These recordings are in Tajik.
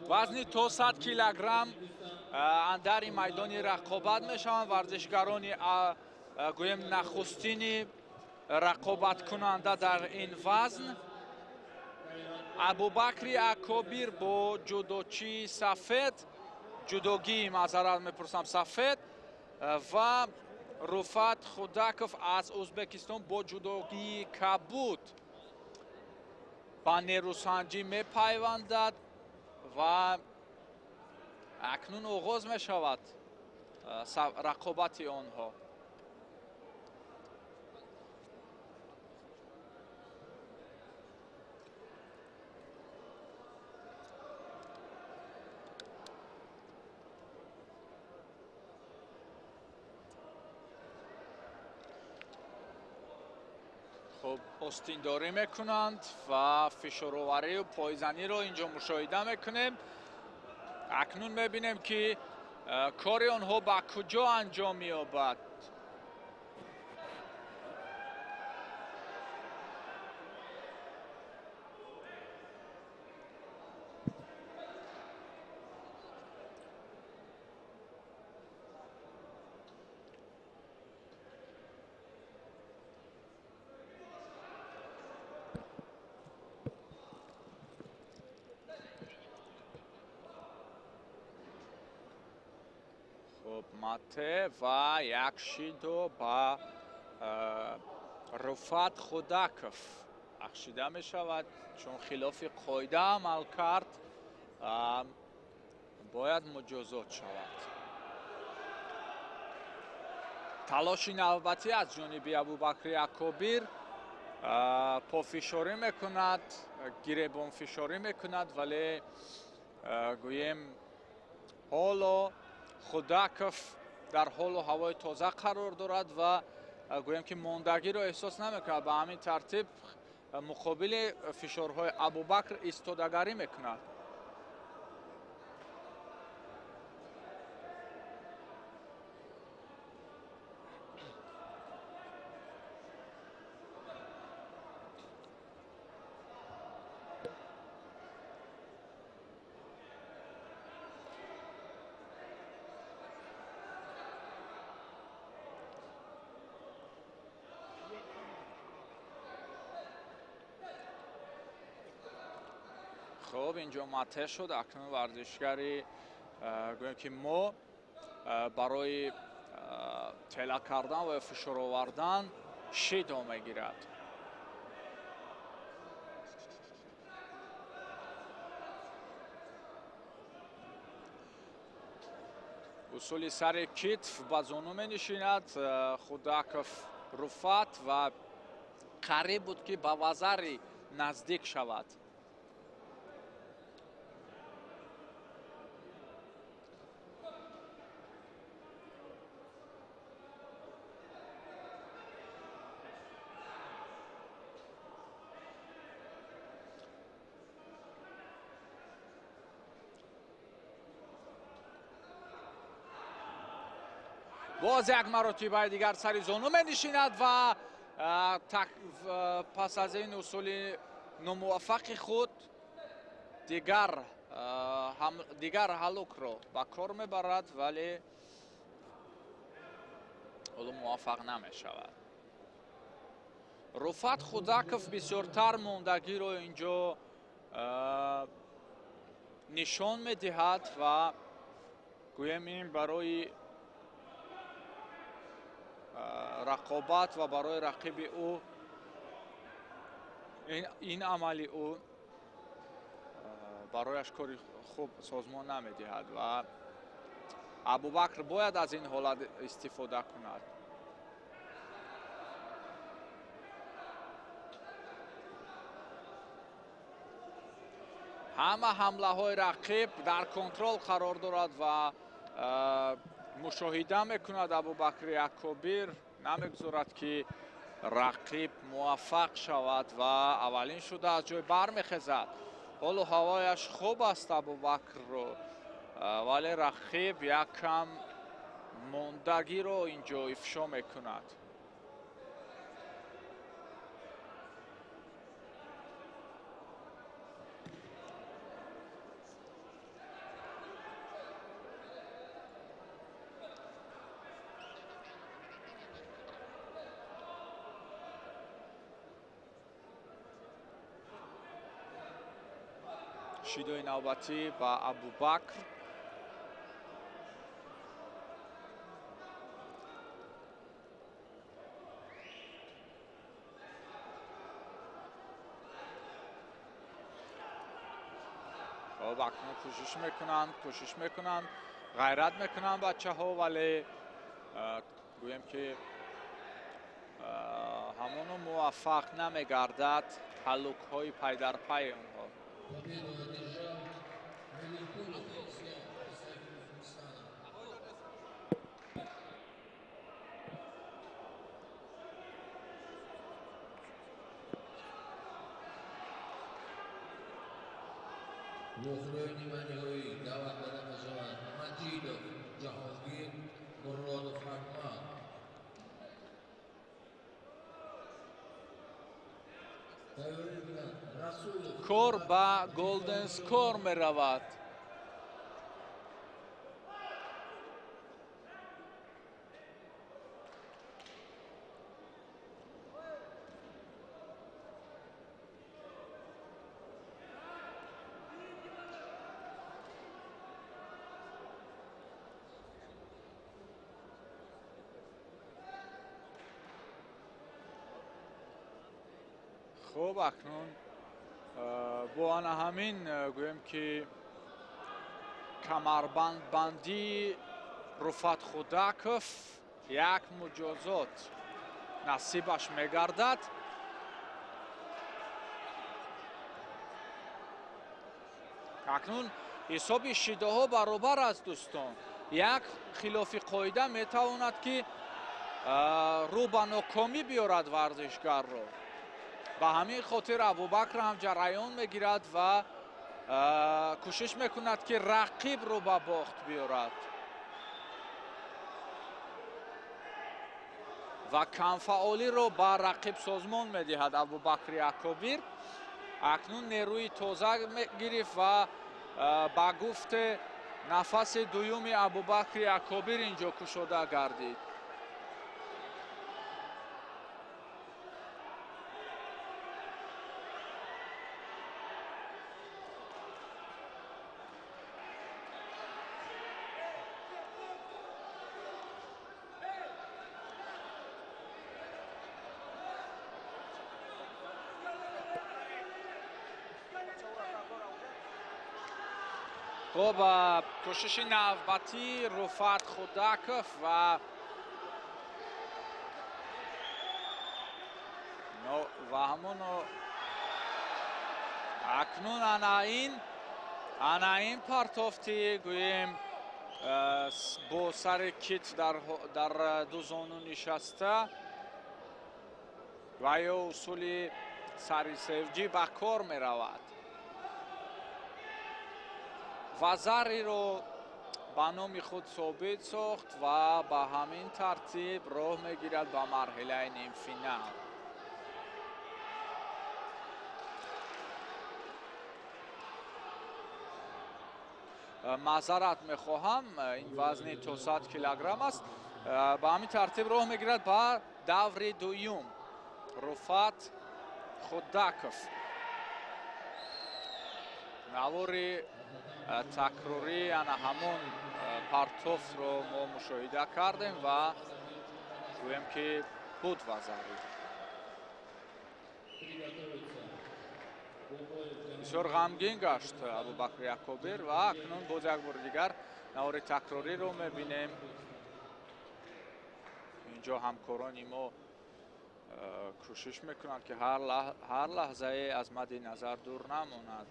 Вазни то 100 килограмм андари майдони рақобат мешаванд. Варзишгарони гӯем нахустини рақобаткунанда дар ин вазн. Абубакри Акобир бо ҷудочии сафед, ҷудогии маъзарат мепурсам сафед, ва Руфат Худаков аз Ӯзбекистон бо ҷудогии кабуд ба нерӯсанҷӣ мепайвандад ва акнун оғоз мешавад рақобати онҳо. Хуб, остиндорӣ мекунанд ва фишороварию пойзаниро инҷо мушоҳида мекунем. Акнун мебинем, ки кори онҳо ба куҷо анҷом меёбад. Мате ва як шидо ба Руфат Худаков ахшида мешавад, чун хилофи қоида амал кард, бояд муҷозот шавад. Талоши навбатӣ аз ҷониби Абубакри Акобир, пофишорӣ мекунад, гиребонфишорӣ мекунад, вале гӯем ҳоло Худаков дар ҳолу ҳавои тоза қарор дорад ва гӯем ки мондагиро эҳсос намекунад. Ба ҳамин тартиб муқобили фишорҳои Абубакр истодагарӣ мекунад. Хуб, инҷо матеҳ шуд. Акнун варзишгари гӯем ки мо барои тела кардан ва фишор овардан шидо мегирад. Усули сари китф ба зону менишинад Худаков Руфат ва қариб буд, ки ба вазари наздик шавад. Боз як маротибаи дигар сари зону менишинад ва пас аз ин усули номуваффақи худ дигар ҳалукро ба кор мебарад, вале ҳоло муваффақ намешавад. Руфат Худаков бисёртар мондагиро инҷо нишон медиҳад ва гӯем ин барои рақобат ва барои рақиби ӯ ин амали ӯ барояш кори хуб созмон намедиҳад ва Абубакр бояд аз ин ҳолат истифода кунад. Ҳама ҳамлаҳои рақиб дар контрол қарор дорад ва мушоҳида мекунад Абубакри Акобир, намегузорад, ки рақиб муваффақ шавад ва аввалин шуда аз ҷой бармехезад. Ҳолу ҳавояш хуб аст Абубакрро, вале рақиб як кам мондагиро инҷо ифшо мекунад. Шидои навбатӣ ба Абубакр. Хоб, акнун кӯшиш мекунанд, кӯшиш мекунанд, ғайрат мекунанд бачаҳо, вале гӯем ки ҳамоно муваффақ намегардад ҳаллукҳои пайдарпайи онҳо. Вохӯриҳои ниманиҳоӣ даъват дода мешаванд Маҷидов Ҷаҳонгир, Муродов Акмал. Кор ба голден скор меравад. Хуб, акнун бо ана ҳамин гӯем ки камарбандбандии Руфат Худаков як муҷозот насибаш мегардад. Акнун ҳисоби шидоҳо баробар аст, дӯстон. Як хилофи қоида метавонад ки рӯ ба нокомӣ биёрад варзишгарро. Ба ҳамин хотир Абубакр ҳам ҷараён мегирад ва кӯшиш мекунад ки рақибро ба бохт биёрад ва камфаъолиро ба рақиб созмон медиҳад Абубакри Акобир. Акнун нерӯи тоза гирифт ва ба гуфте нафаси дуюми Абубакри Акобир инҷо кушода гардид. Хуб, кӯшиши навбатӣ Руфат Худаков ва ҳамоно акнун ана ин партофти гӯем бо сари кит дар ду зону нишаста ва ё усули сари севҷӣ ба кор меравад. Вазариро ба номи худ собит сохт ва ба ҳамин тартиб роҳ мегирад ба марҳилаи нимфинал. Маъзарат мехоҳам, ин вазни то 100 килограмм аст. Ба ҳамин тартиб роҳ мегирад ба даври дуюм Руфат Худаков. Навори такрорӣ ана ҳамон партофтро мо мушоҳида кардем ва гӯем ки буд вазарӣ. Бисёр ғамгин гашт Абубакри Акобир ва акнун боз як бори дигар навори такрориро мебинем. Инҷо ҳамкорони мо кӯшиш мекунанд ки ҳар лаҳзае аз мадди назар дур намонад.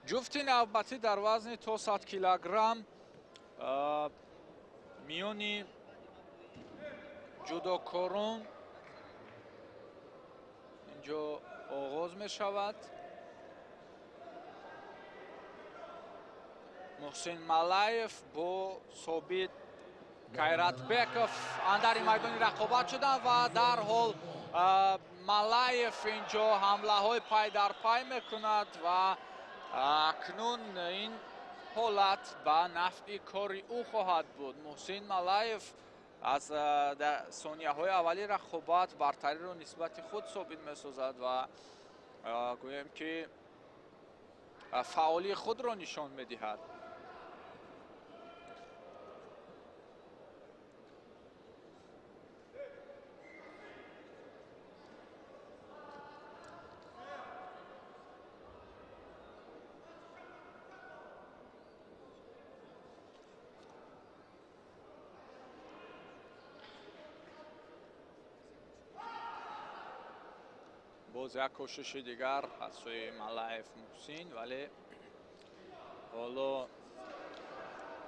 Ҷуфти навбатӣ дар вазни то 100 килограмм миёни ҷудокорон инҷо оғоз мешавад. Муҳсин Малаев бо Собит Кайратбеков андари майдони рақобат шуданд ва дарҳол Малаев инҷо ҳамлаҳои пай дар пай мекунад ва акнун ин ҳолат ба нафъи кори ӯ хоҳад буд. Муҳсин Малаев Аз сонияҳои аввали рақобат бартариро нисбати худ собит месозад ва гӯем ки фаъолии худро нишон медиҳад. Боз як кӯшиши дигар аз сӯи Малаев Муҳсин, вале ҳоло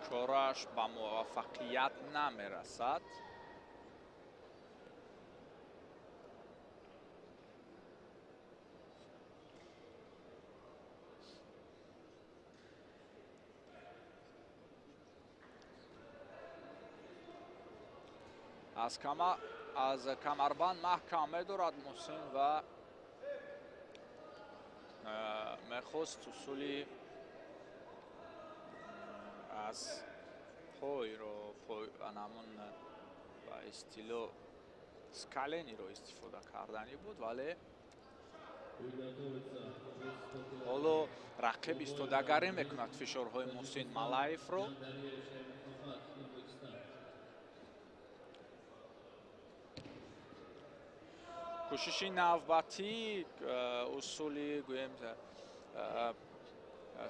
кораш ба муваффақият намерасад. Аз камарбанд маҳкам медорад Муҳсин ва мехост усули аз пойро ҳамон ба истилоҳ скалениро истифода кардани буд, вале ҳоло рақиб истодагарӣ мекунад фишорҳои Муҳсин Малаевро. Кӯшиши навбатӣ усули гӯем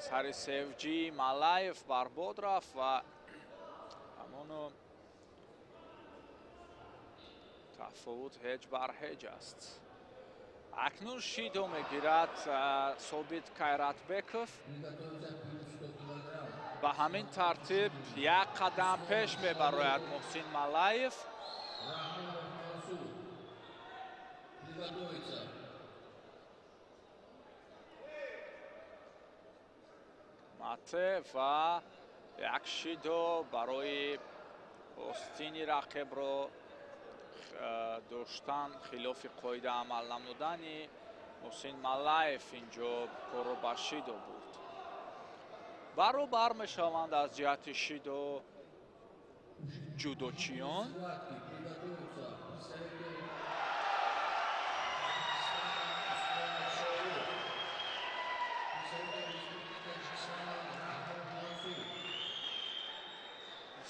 сари севҷи Малаев барбод рафт ва ҳамоно тафовут ҳеҷ бар ҳеҷ аст. Акнун шидо мегирад Собит Кайратбеков. Ба ҳамин тартиб як қадам пеш мебарояд Муҳсин Малаев. Мате ва як шидо барои остини рақибро доштан хилофи қоида амал намудани Муҳсин Малаев инҷо корро ба шидо бурд. Баробар мешаванд аз ҷиҳати шидо ҷудочиён.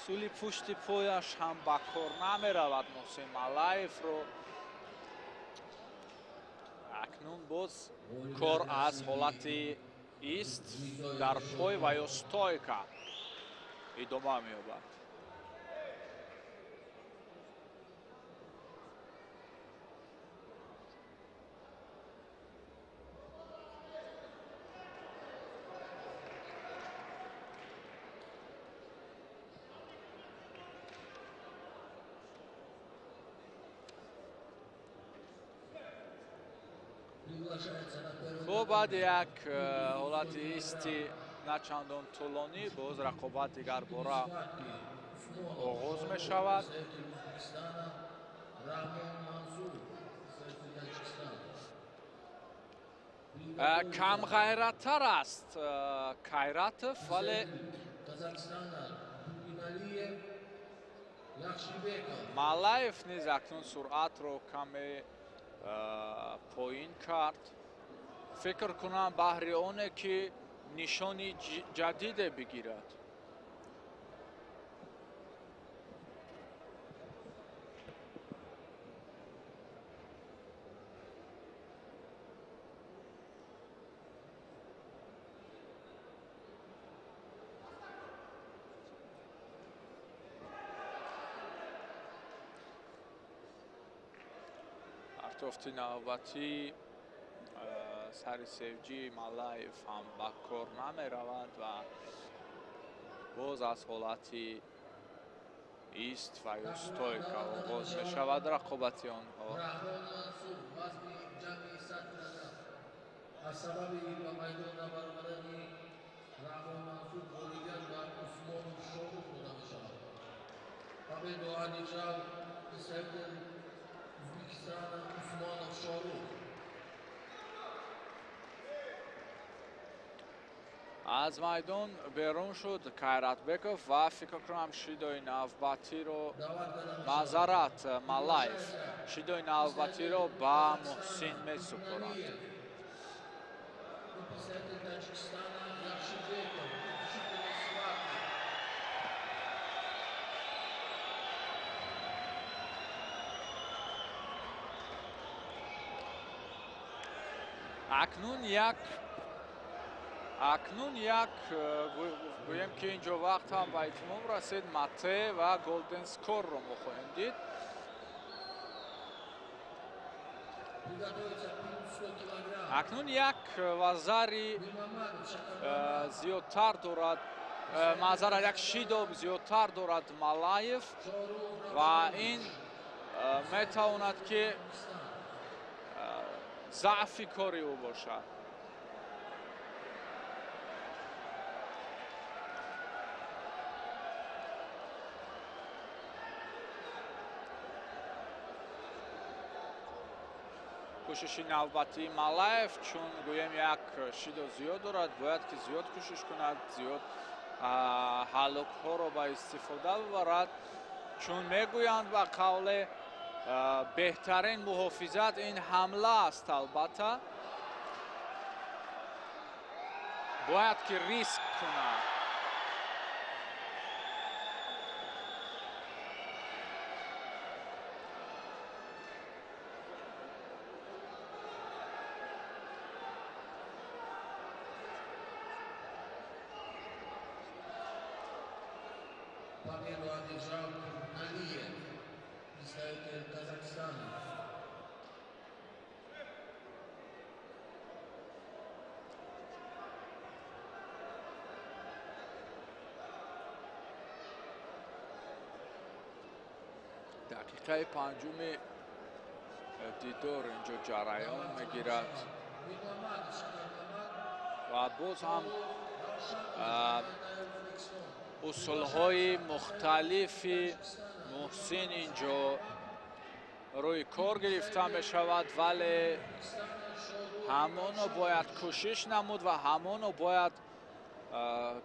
Усули пушти пояш ҳам ба кор намеравад Муҳсин Малаевро. Акнун боз кор аз ҳолати ист дар пой ва ё стойка идома меёбад. Хуб, баъди як ҳолати исти на чандон тӯлонӣ боз рақобат дигарбора оғоз мешавад. Камғайраттар аст Кайратов, вале Малаев низ акнун суръатро каме поин кард. Фикр кунам баҳри оне ки нишони ҷадиде бигирад. Партофти навбатӣ сари севҷи Малаев ҳам ба кор намеравад ва боз аз ҳолати ист ва ё стойка оғоз мешавад рақобати онҳо. Аз майдон берун шуд Кайратбеков ва фикр кунам шидои навбатиро маъзарат Малаев шидои навбатиро ба Муҳсин месупорад. Акнун як гӯем ки инҷо вақт ҳам ба итмом расид. Мате ва голден скорро мо хоҳем дид. Акнун як вазари зиёдтар дорад, маъзарат як шидоб зиёдтар дорад Малаев ва ин метавонад ки заъфи кори ӯ бошад. Кӯшиши навбатии Малаев, чун гӯем як шидо зиёд дорад, бояд ки зиёд кӯшиш кунад, зиёд ҳалукҳоро ба истифода бибарад, чун мегӯянд ба қавле беҳтарин муҳофизат ин ҳамла аст. Албатта бояд ки риск кунад. Победу одержал Налиев, представитель Казахстана. Дақиқаи панҷуми дидор инҷо ҷараён мегирад ва боз ҳам усулҳои мухталифи Муҳсин инҷо рӯи кор гирифта мешавад, вале ҳамоно бояд кӯшиш намуд ва ҳамоно бояд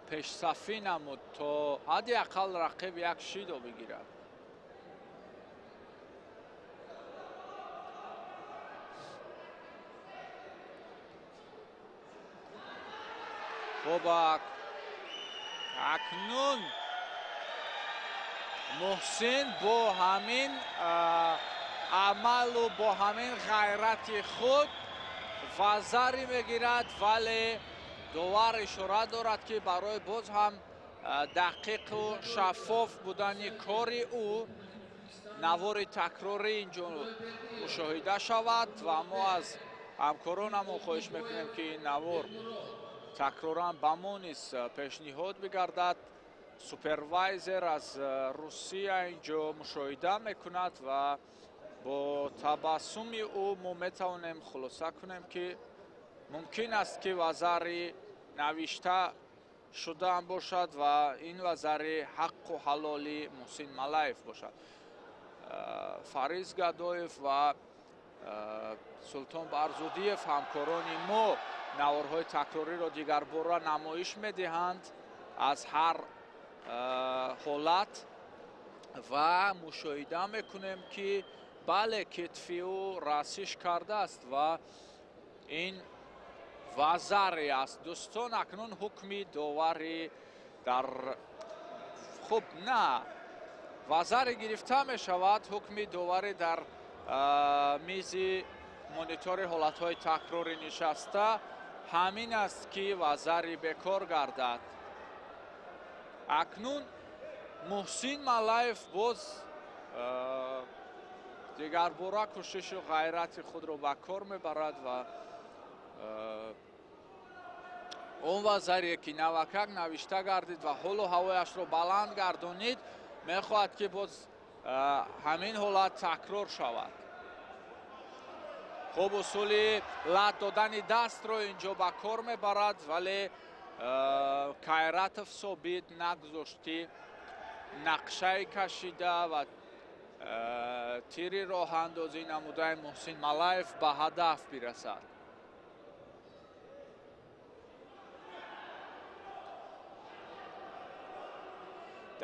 пешсафӣ намуд, то ҳадди ақал рақиб як шидо бигирад. Хуб, акнун Муҳсин бо ҳамин амалу бо ҳамин ғайрати худ вазаре мегирад, вале довар ишора дорад, ки барои боз ҳам дақиқу шаффоф будани кори ӯ навори такрорӣ инҷо мушоҳида шавад ва мо аз ҳамкоронамон хоҳиш мекунем, ки ин навор такроран ба мо низ пешниҳод бигардад. Супервайзер аз Русия инҷо мушоҳида мекунад ва бо табассуми ӯ мо метавонем хулоса кунем, ки мумкин аст, ки вазари навишта шудаам бошад ва ин вазари ҳаққу ҳалоли Муҳсин Малаев бошад. Фариз Гадоев ва Султон Барзудиев ҳамкорони мо наворҳои такрориро дигарбора намоиш медиҳанд аз ҳар ҳолат ва мушоҳида мекунем, ки бале, китфи ӯ расиш кардааст ва ин вазаре аст. Дӯстон, акнун ҳукми доварӣ дар хуб на вазаре гирифта мешавад, ҳукми доварӣ дар мизи монитори ҳолатҳои такрорӣ нишаста ҳамин аст, ки вазари бекор гардад. Акнун Муҳсин Малаев боз дигарбора кӯшишу ғайрати худро ба кор мебарад ва он вазаре, ки навакак навишта гардид ва ҳолу ҳавояшро баланд гардонид, мехоҳад, ки боз ҳамин ҳолат такрор шавад. Хуб, усули лат додани дастро инҷо ба кор мебарад, вале Кайратов собит нагузошт, ки нақшаи кашида ва тири роҳандозӣ намудаи Муҳсин Малаев ба ҳадаф бирасад.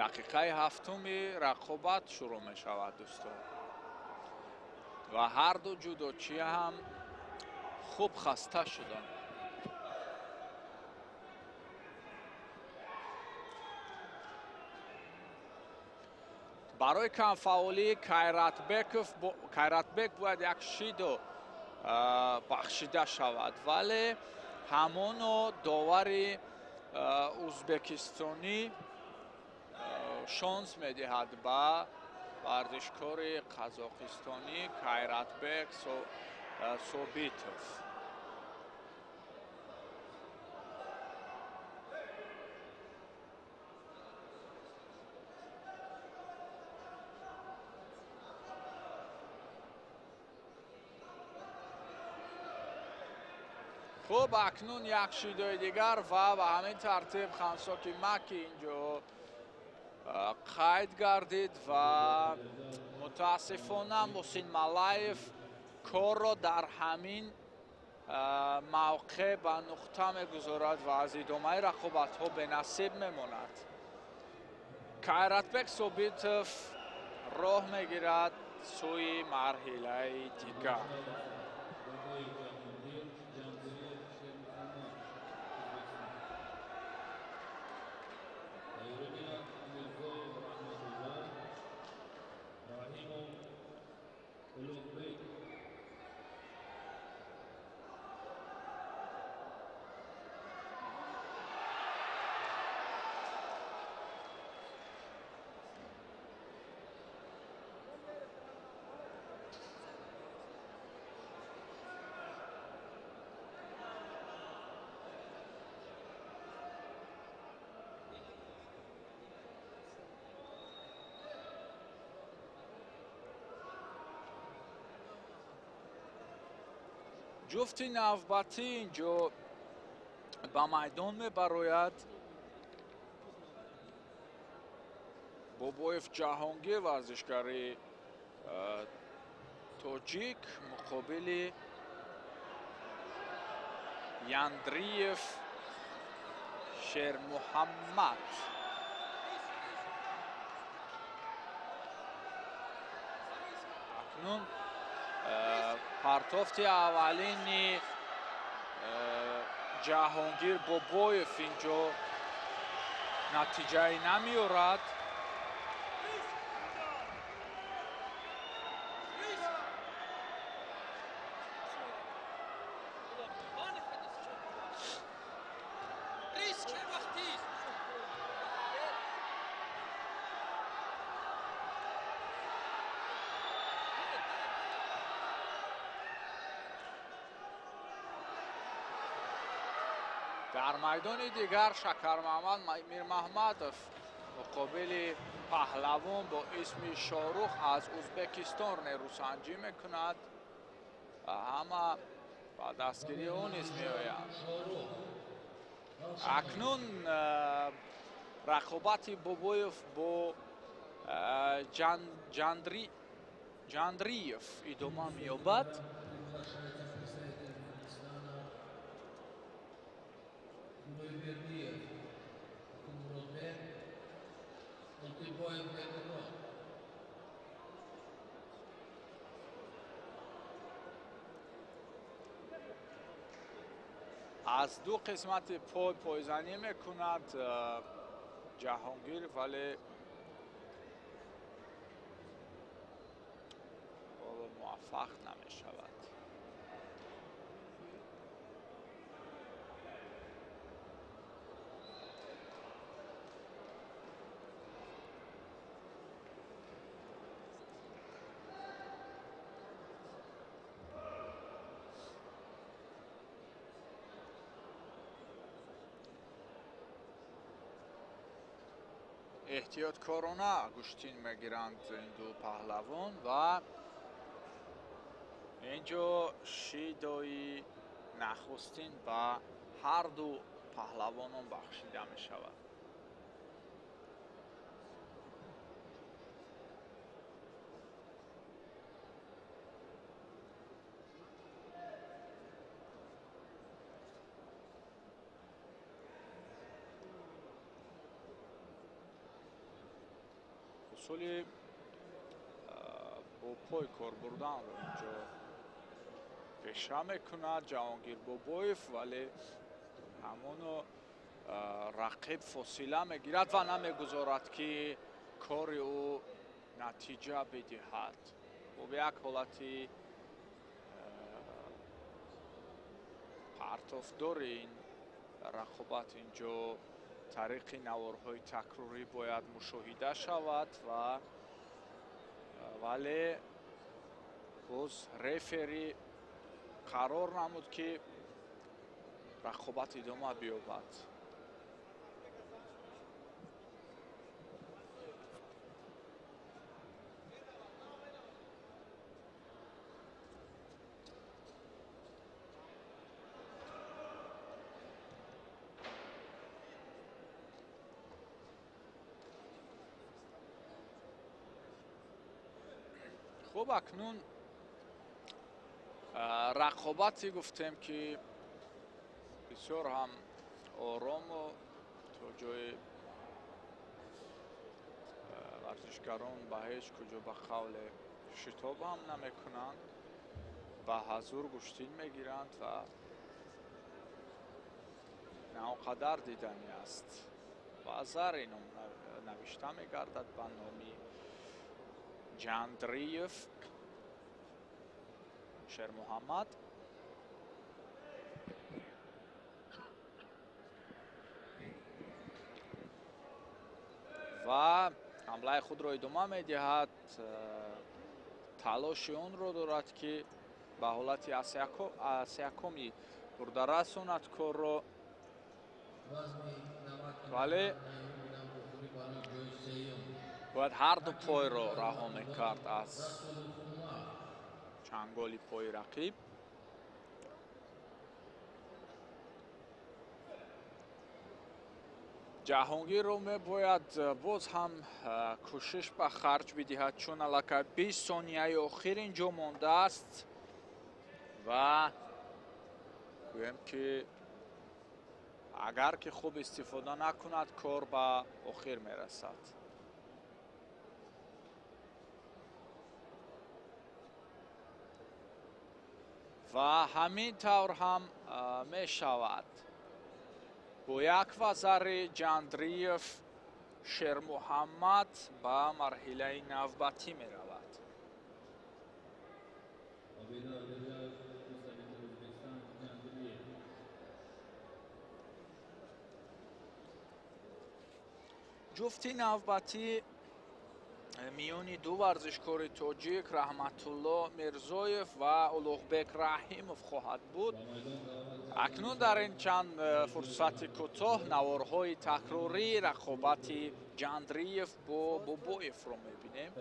Дақиқаи ҳафтуми рақобат шурӯъ мешавад, дӯстон. Ва ҳар ду ҷудочӣ ҳам хуб хаста шуданд. Барои камфаъолии Кайратбек бояд як шидо бахшида шавад, вале ҳамоно довари ӯзбекистонӣ шонс медиҳад ба варзишкори қазоқистонӣ Кайратбек Собитов. Хуб, акнун як шидои дигар ва ба ҳамин тартиб Хансоки Маки инҷо қайд гардид ва мутаассифона Муҳсин Малаев корро дар ҳамин мавқеъ ба нуқта мегузорад ва аз идомаи рақобатҳо бенасиб мемонад. Кайратбек Собитов роҳ мегирад сӯи марҳилаи дигар. Ҷуфти навбатӣ инҷо ба майдон мебарояд. Бобоев Ҷаҳонгир, варзишгари тоҷик, муқобили Яндриев Шермуҳаммад. Акнун партофти аввалини Ҷаҳонгир Бобоев инҷо натиҷае намеорад. Дар майдони дигар Шакармаҳмад Мирмаҳмадов муқобили паҳлавон бо исми Шорух аз Ӯзбекистон нерӯсанҷӣ мекунад ва ҳама ба дастгирии ӯ низ меоянд. Акнун рақобати Бобоев бо Ҷандриев идома меёбад. Аз ду қисмати пой пойзанӣ мекунад Ҷаҳонгир, вале ҳоло муваффақ намешавад. Эҳтиёткорона гӯштин мегиранд ин ду паҳлавон ва инҷо шидои нахустин ба ҳар ду паҳлавонон бахшида мешавад. Усули бо пой кор бурданро инҷо пеша мекунад Ҷаҳонгир Бобоев, вале ҳамоно рақиб фосила мегирад ва намегузорад, ки кори ӯ натиҷа бидиҳад. Бо як ҳолати партофдори ин рақобат инҷо тариқи наворҳои такрорӣ бояд мушоҳида шавад ва вале боз рефери қарор намуд, ки рақобат идома биёбад. Хуб, акнун рақобате гуфтем, ки бисёр ҳам орому то ҷои варзишгарон ба ҳеҷ куҷо ба қавле шитоб ҳам намекунанд, ба ҳазур гӯштин мегиранд ва на он қадар диданӣ аст. Баъзар ином навишта мегардад ба номи Ҷандриев Шермуҳаммад. Ва ҳамлаи худро идома медиҳад. Талоши онро дорад, ки ба ҳолати асякоми бурда расонад корро, вале бояд ҳарду пойро раҳо мекард аз чанголи пои рақиб. Ҷаҳонгирро мебояд боз ҳам кӯшиш ба харҷ бидиҳад, чун аллакай 20 сонияи охир инҷо мондааст ва гӯем, ки агар ки хуб истифода накунад, кор ба охир мерасад. Ва ҳамин тавр ҳам мешавад. Бо як вазари Ҷандриев Шермуҳаммад ба марҳилаи навбатӣ меравад. Ҷуфти навбатӣ миёни ду варзишкори тоҷик Раҳматулло Мирзоев ва Улуғбек Раҳимов хоҳад буд. Акнун дар ин чанд фурсати кӯтоҳ наворҳои такрории рақобати Ҷандриев бо Бобоевро мебинем.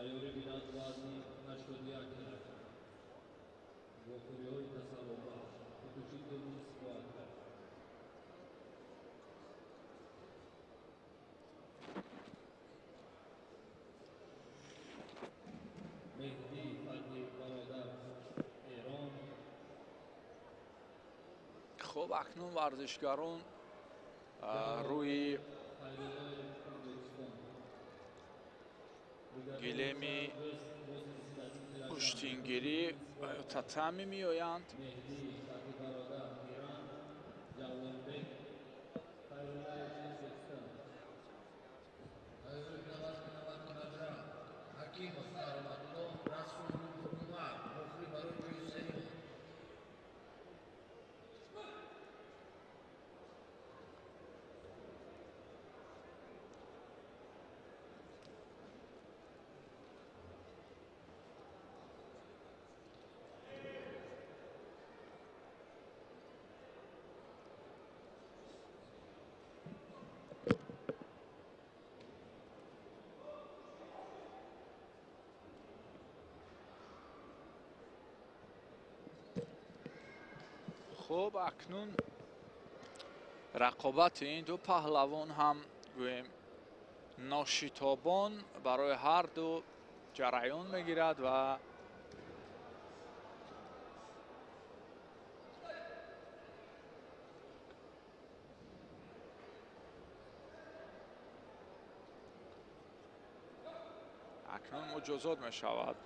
Хуб, акнун варзишгарон рӯи гилеми гӯштингирӣ татами меоянд. Хуб, акнун рақобати ин ду паҳлавон ҳам гӯем ношитобон барои ҳар ду ҷараён мегирад ва Акнун муҷозот мешавад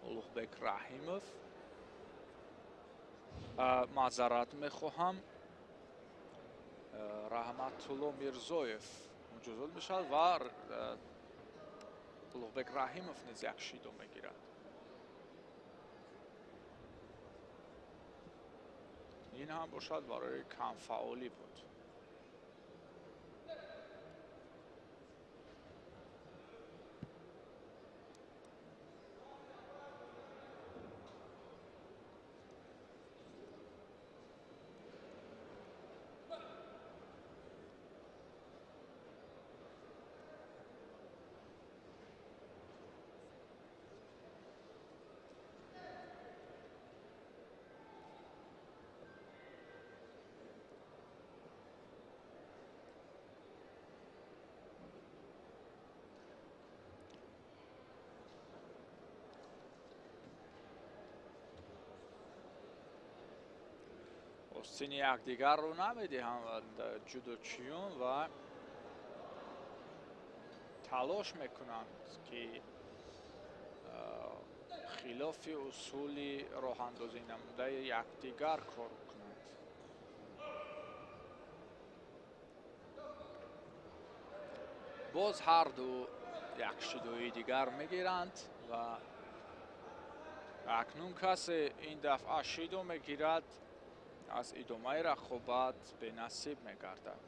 Улуғбек Раҳимов. Маъзарат мехоҳам, Раҳматулло Мирзоев муҷозот мешавад ва Улуғбек Раҳимов низ як шидо мегирад. Ин ҳам бошад барои камфаъолӣ буд. Остини якдигарро намедиҳанд ҷудочиён ва талош мекунанд, ки хилофи усули роҳандозӣ намудаи якдигар кор кунанд. Боз ҳарду як шидои дигар мегиранд ва акнун касе ин дафъа шидо мегирад, аз идомаи рақобат бенасиб мегардад.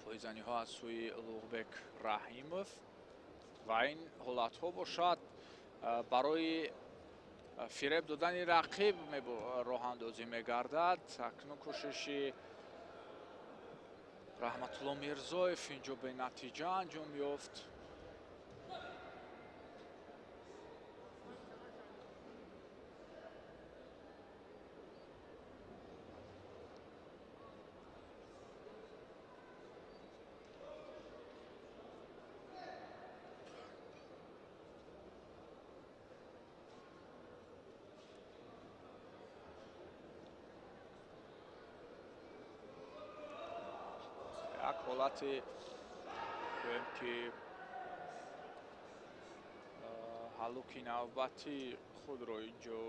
Пойзаниҳо аз сӯи Улуғбек Раҳимов ва ин ҳолатҳо бошад барои фиреб додани рақиб роҳандозӣ мегардад. Акнун кӯшиши Раҳматулло Мирзоев инҷо бенатиҷа анҷом ёфт. Як ҳолати гӯем, ки ҳаллуки навбати худро инҷо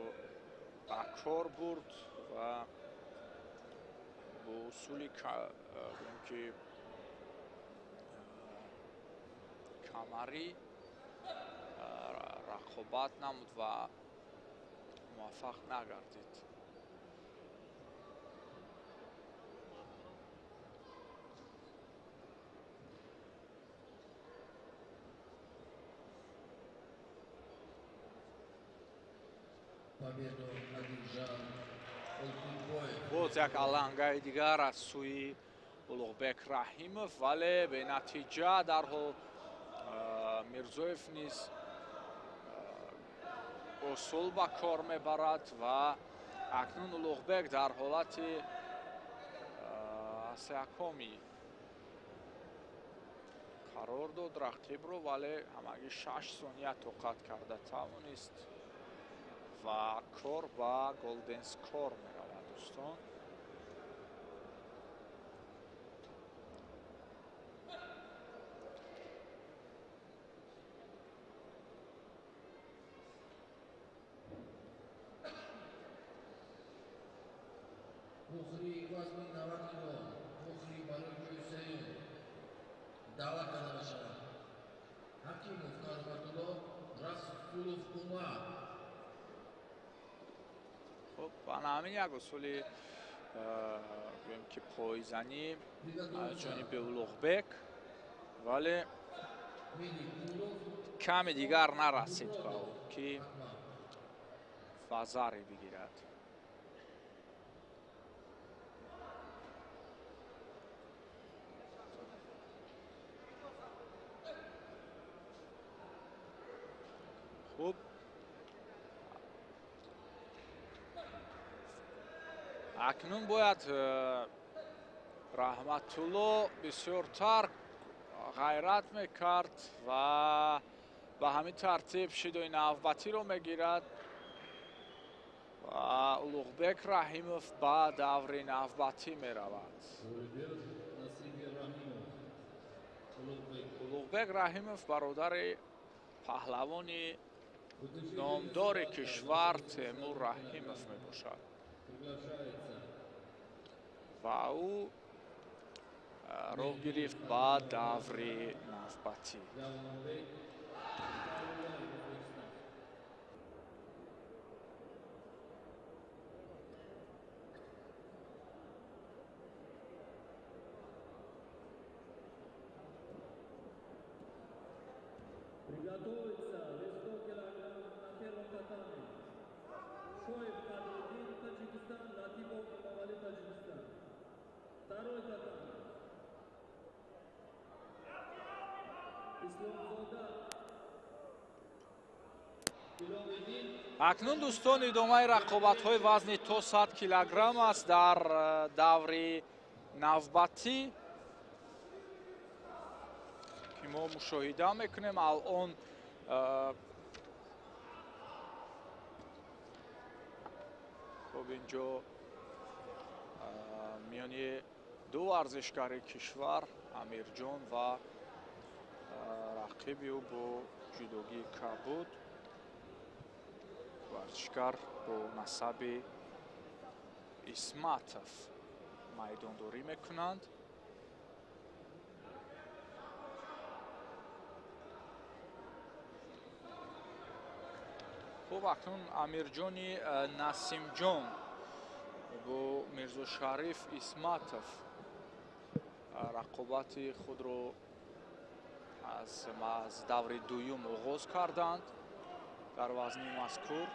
ба кор бурд ва бо усули гӯем, ки камарӣ рақобат намуд ва муваффақ нагардид. Боз як алангаи дигар аз сӯи Улуғбек Раҳимов, вале бенатиҷа. Дарҳол Мирзоев низ усул ба кор мебарад ва акнун Улуғбек дар ҳолати сеякоми қарор дод рақибро, вале ҳамагӣ 6 сония тоқат карда тавонист ва кор ба голден скор меравад. Дӯстон, Мухри вазни 90 кило, Мухри барои ҷои сеюм даъват карда мешавад. Ҳакимов Кароматулло, Расулов Умар. Хуб, ана ҳамин як усули гӯем, ки пойзанӣ аз ҷониби Улуғбек, вале ками дигар нарасид ба ӯ, ки вазаре бигирад. Хуб, акнун бояд Раҳматулло бисёртар ғайрат мекард ва Ба ҳамин тартиб шидои навбатиро мегирад ва Улуғбек Раҳимов ба даври навбатӣ меравад. Улуғбек Раҳимов бародари паҳлавони номдори кишвар Темур Раҳимов мебошад ва ӯ роҳ гирифт ба даври навбатӣ. Приготовиться вес 100 килограмм на первом татами. Шоев Кадриддин, Таджикистан, Латипов Эмомали, Таджикистан. Второй татами. Исломзода Иломиддин. Акнун дӯстон, идомаи рақобатҳои вазни то 100 килограмм аст дар даври навбатӣ ки мо мушоҳида мекунем. Алон хуб инҷо миёни ду варзишгари кишвар Амирҷон ва рақиби ӯ бо ҷудогии кабуд, варзишгар бо насаби Исматов майдондорӣ мекунанд. Хуб, акнун Амирҷони Насимҷон бо Мирзошариф Исматов рақобати худро аз даври дуюм оғоз карданд дар вазни мазкур.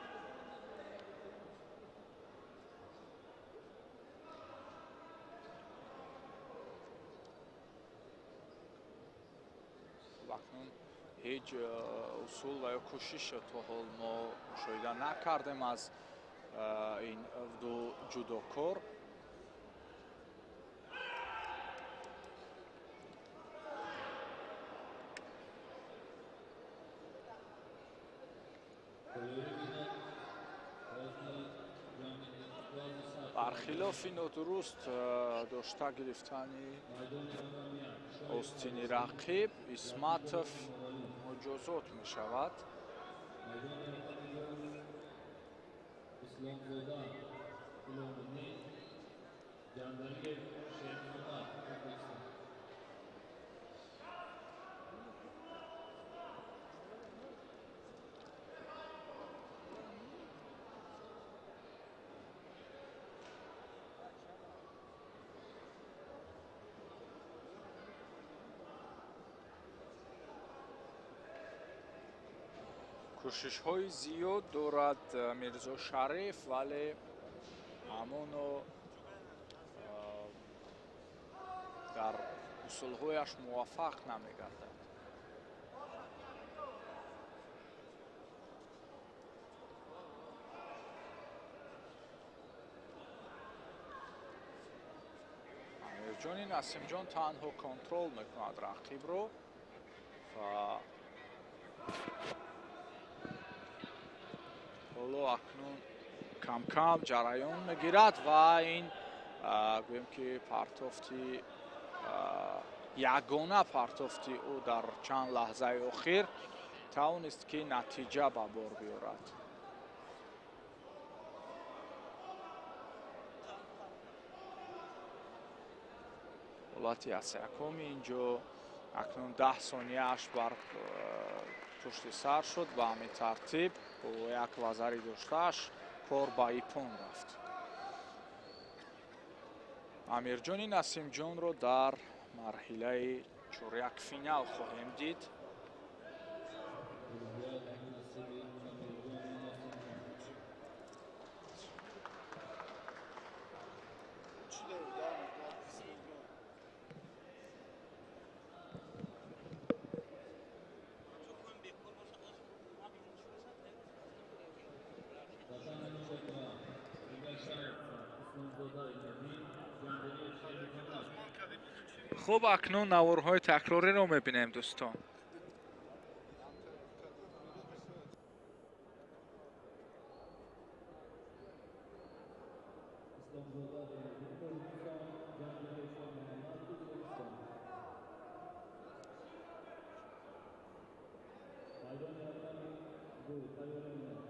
Акнун ҳеҷ усул ва ё кӯшиш то ҳол мо мушоҳида накардем аз ин ду ҷудокор. Бархилофи нодуруст дошта гирифтани остини рақиб, Исматов муҷозот мешавад. Кӯшишҳои зиёд дорад Мирзошариф, вале ҳамоно дар усулҳояш муваффақ намегардад. Амирҷони Насимҷон танҳо контрол мекунад рақибро ва ҳоло акнун камкам ҷараён мегирад ва ин гӯем ки партофти ягона партофти ӯ дар чанд лаҳзаи охир тавонист ки натиҷа ба бор биёрад. Ҳолати асякуми инҷо акнун 10 сонияаш бар пушти сар шуд ва ҳамин тартиб бо як вазари доштааш кор ба ипон рафт. Амирҷони Насимҷонро дар марҳилаи чорякфинал хоҳем дид. Хуб, акнун наворҳои такрориро мебинем дӯстон. Исломзода Зайниддин, Тоҷикистон, Ҷандриев Шоҳмуҳаммад, Ӯзбекистон. Майдони рақами 2 тайёрӣ бинад.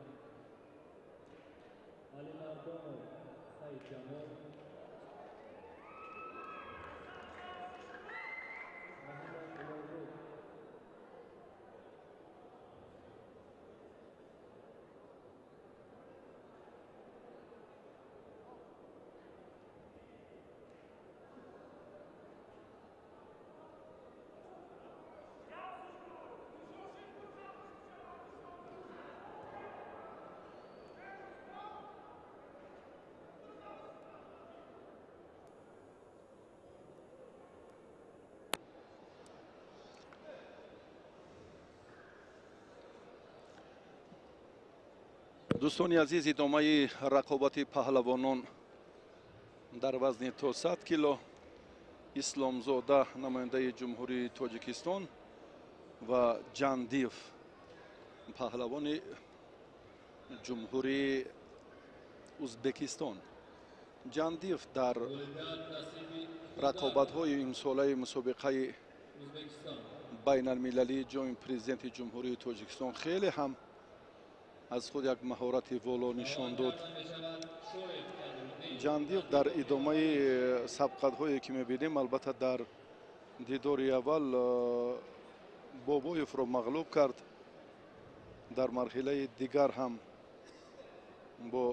Алимардонов Саидҷамол, Раҳимов Улуғбек. Дӯстони азиз, идомаи рақобати паҳлавонон дар вазни то 100 кило. Исломзода, намояндаи Ҷумҳурии Тоҷикистон, ва Ҷандиев, паҳлавони Ҷумҳурии Ӯзбекистон. Ҷандиев дар рақобатҳои имсолаи мусобиқаи байналмилалии ҷоми президенти Ҷумҳурии Тоҷикистон хеле ҳам аз худ як маҳорати воло нишон дод. Ҷандиев дар идомаи сабқатҳое ки мебинем, албатта дар дидори аввал Бобоевро мағлуб кард, дар марҳилаи дигар ҳам бо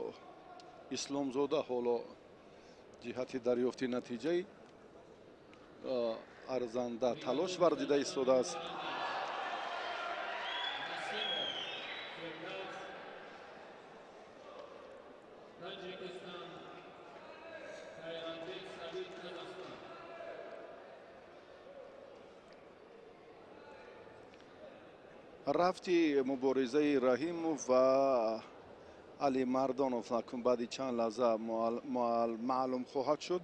Исломзода ҳоло ҷиҳати дарёфти натиҷаи арзанда талош варзида истодааст. Рафти муборизаи Раҳимов ва Алимардонов акнун баъди чанд лаҳза маълум хоҳад шуд,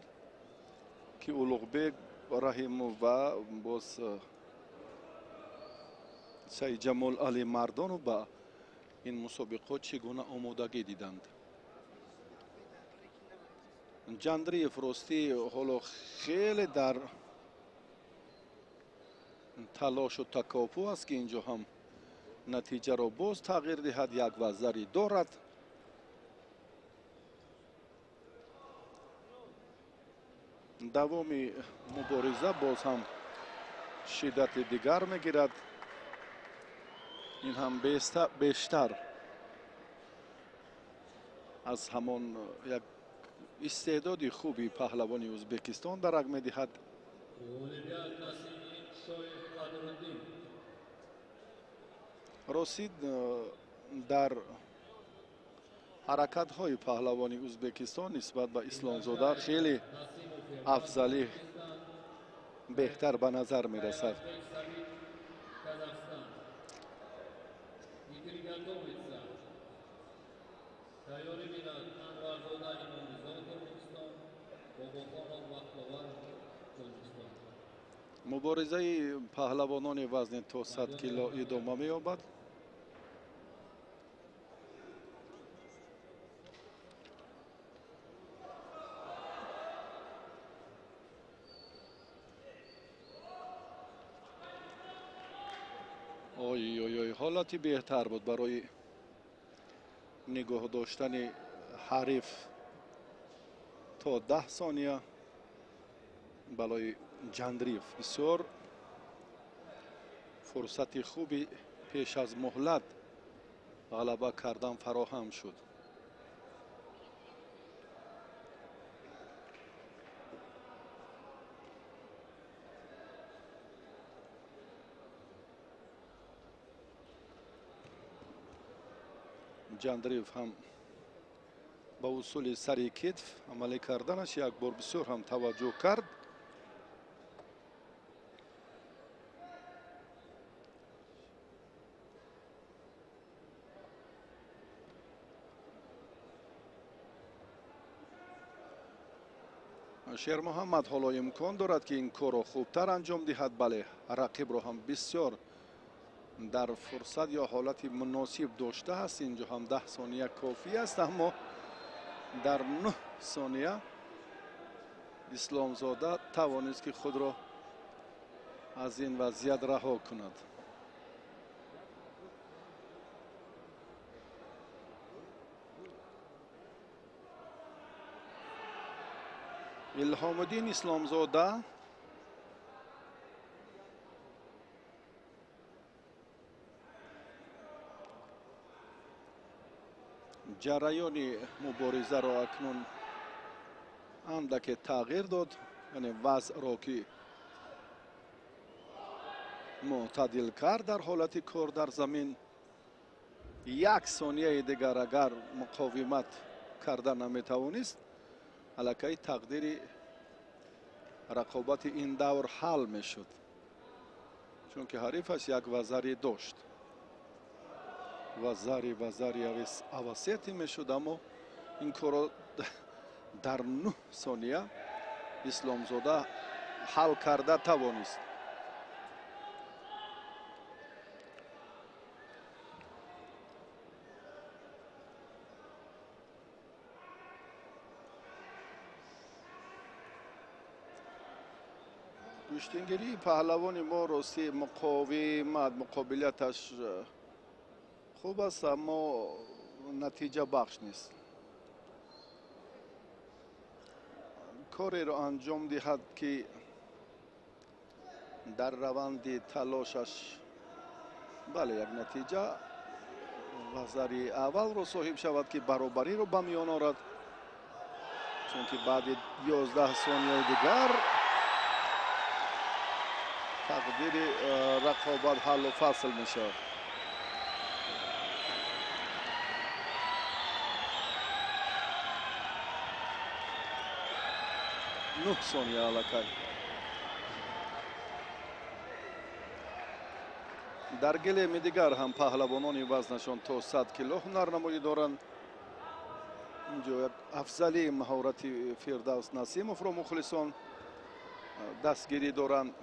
ки Улуғбек Раҳимов ва боз Саидҷамол Алимардонов ба ин мусобиқот чӣ гуна омодагӣ диданд. Ҷандриев ростӣ ҳоло хеле дар талошу такопӯ аст, ки инҷо ҳам натиҷаро боз тағйир диҳад, як вазари дорад. Давоми мубориза боз ҳам шиддати дигар мегирад. Ин ҳам бештар аз ҳамон як истеъдоди хуби паҳлавони Ӯзбекистон дарак медиҳад. Ростид дар ҳаракатҳои паҳлавони Ӯзбекистон нисбат ба Исломзода хеле афзалӣ беҳтар ба назар мерасад. Муборизаи паҳлавонони вазни то 100 кило идома меёбад. Ой ой ой, ҳолати беҳтар буд барои нигоҳ доштани ҳариф то 10 сония балои Ҷандриев. Бисёр фурсати хуби пеш аз муҳлат ғалаба кардан фароҳам шуд. Ҷандриев ҳам ба усули сари китф амалӣ карданаш як бор бисёр ҳам таваҷҷӯҳ кард. Шермуҳаммад ҳоло имкон дорад, ки ин корро хубтар анҷом диҳад. Бале, рақибро ҳам бисёр дар фурсат ё ҳолати муносиб доштааст. Инҷо ҳам 10 сония кофӣ аст, аммо Дар 9 сония Исломзода тавонист, ки худро аз ин вазъият раҳо кунад. Илҳомуддин Исломзода ҷараёни муборизаро акнун андаке тағйир дод, яъне вазъро ки мӯътадил кард дар ҳолати кор дар замин. Як сонияи дигар агар муқовимат карда наметавонист, аллакай тақдири рақобати ин давр ҳал мешуд, чунки ҳарифаш як вазари дошт. Вазари авасети мешуд, аммо ин корро дар 9 сония Исломзода ҳал карда тавонист. Гӯштингирии паҳлавони мо ростӣ муқовимат, муқобилияташ хуб аст, аммо натиҷабахш нест. Кореро анҷом диҳад, ки дар раванди талошаш бале як натиҷа вазари аввалро соҳиб шавад, ки баробариро ба миён орад, чунки баъди 11 сонияи дигар тақдири рақобат ҳаллу фасл мешавад. 9 сония аллакай. Дар гилеми дигар ҳам паҳлавонони вазнашон то 100 кило ҳунарнамоӣ доранд. Инҷо як афзалии маҳорати Фирдавс Насимовро мухлисон дастгирӣ доранд.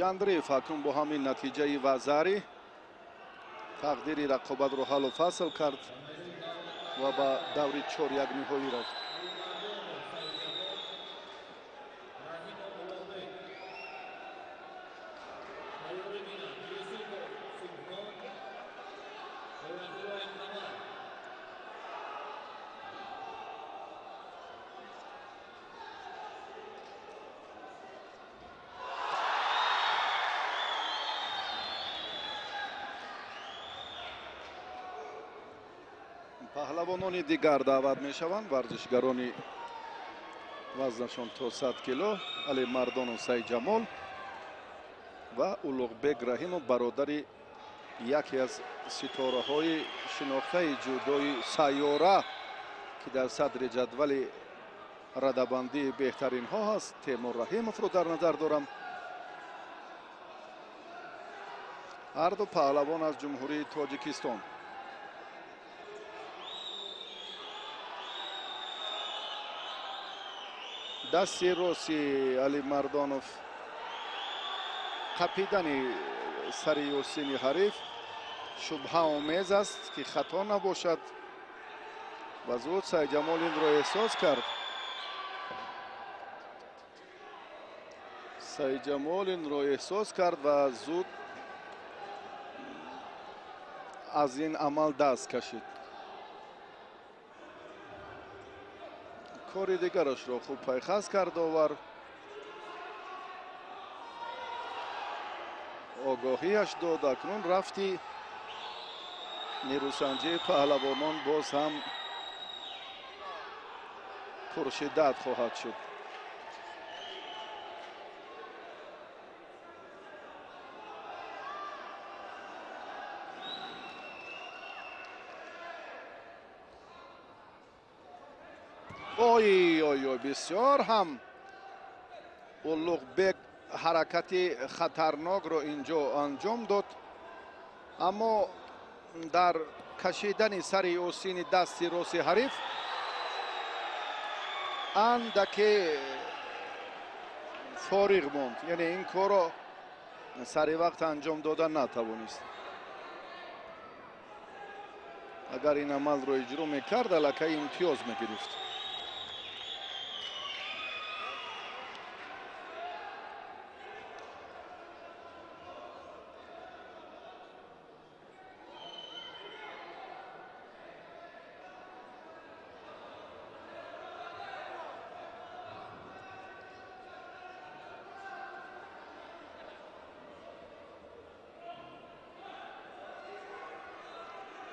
Ҷандриев акнун бо ҳамин натиҷаи вазарӣ тақдири рақобатро ҳаллу фасл кард ва ба даври чорякниҳоӣ рафт. Паҳлавонони дигар даъват мешаванд, варзишгарони вазнашон то 100 кило Алимардону Сайҷамол ва Улуғбек Раҳимов, бародари яке аз ситораҳои шинохтаи ҷудои сайёра, ки дар садри ҷадвали радабандии беҳтаринҳо ҳаст, Темур Раҳимовро дар назар дорам. Ҳарду паҳлавон аз Ҷумҳурии Тоҷикистон. Дасти рости Алимардонов қапидани сари ёсини ҳариф шубҳаомез аст, ки хато набошад, ва зуд Сайҷамол инро эҳсос кард. Сайҷамол инро эҳсос кард ва зуд аз ин амал даст кашид. Кори дигарашро хуб пайхас кард овар. Огоҳиаш дод. Акнун рафти нерӯсанҷии паҳлавонон боз ҳам пуршиддат хоҳад шуд. Ой ой ой, бисёр ҳам Улуғбек ҳаракати хатарнокро инҷо анҷом дод. Аммо дар кашидани сари осини дасти рости ҳариф андаке фориғ монд, яъне ин корро сари вақт анҷом дода натавонист. Агар ин амалро иҷро мекард, аллакай имтиёз мегирифт.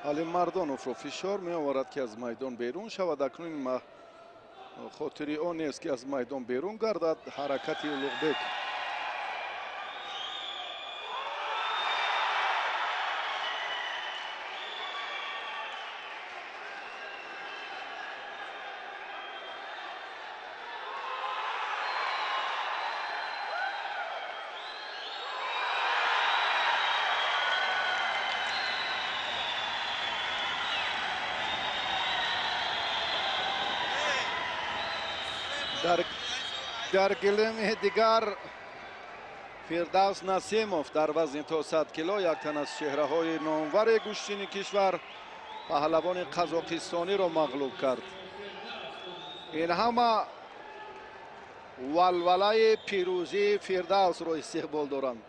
Алимардоновро фишор меоварад, ки аз майдон берун шавад. Акнун хотири он нест, ки аз майдон берун гардад. Ҳаракати Улуғбек дар гилеми дигар Фирдавс Насимов дар вазни то 100 кило, як тан аз чеҳраҳои номвари гӯштини кишвар, паҳлавони қазоқистониро мағлуб кард. Ин ҳама валвалаи пирӯзии Фирдавсро истиқбол доранд.